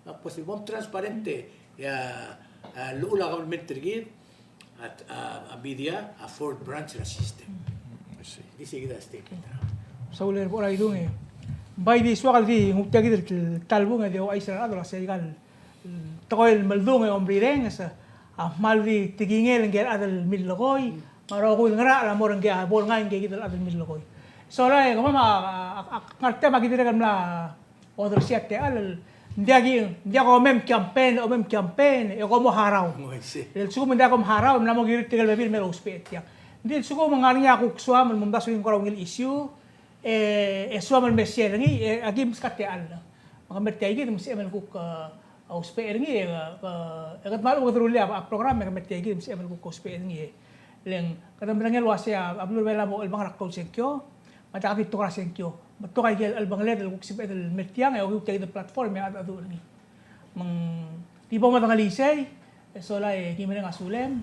A, pues, bom transparent, e a, a, llechul a government er kid, a, a, a media, a fourth branch er a system. Mm, I see. Di sei kid a statement. Saul er a bo er a Idung e. Bai di soak el di, nguu tia kid el talbung e di ouchais er a rechad el uasei ikal tekoi el meldung e omrirenges a kmal di tekingel ngike el chad el millekoi, me a rokui el ngerachel a mo er ngike a bo el ngai ngike kid el chad el millekoi. Sola e kemam a, a, a, a ngar er a taem a ki dirrek el mla odersii a techall el, ng diak ki, ng diak kom mei campaign, kom mei campaign, e kom mo harau. Oh, I see. Le lsekum ng diak kom harau, e mla mo kirir tirke el bebil el me ousbech er tiang. Ng di lsekum ng ngar er ngii a kuk soam el mo omdasu e ng kora ungil issue, e, e soam el me share er ngii, e aki meskak a techall. Me ke mer tia kid me sebechem el kuk, e, ousbech er ngii, e, e, e kede mla lechub e kede rullii a, a program, me ke mer tia kid me sebechem el kuk ousbech er ngii, e. Le ng, kede medengei el uasei a, a beluu er a Belau a mo chelebangel a klou el sengkio, me a diak di betok er a sengkio. Me betok aike el chelebangeled el kuk sebeched el mer tiang, e okiu tia kid el platform e a, a, a dmu er ngii. Me ng di bo medengelii sei, e sola e ki mereng a sulem,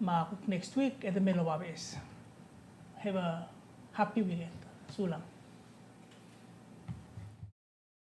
me a kuk next week, e de mei el oba beches. Have a happy weekend. Sulang.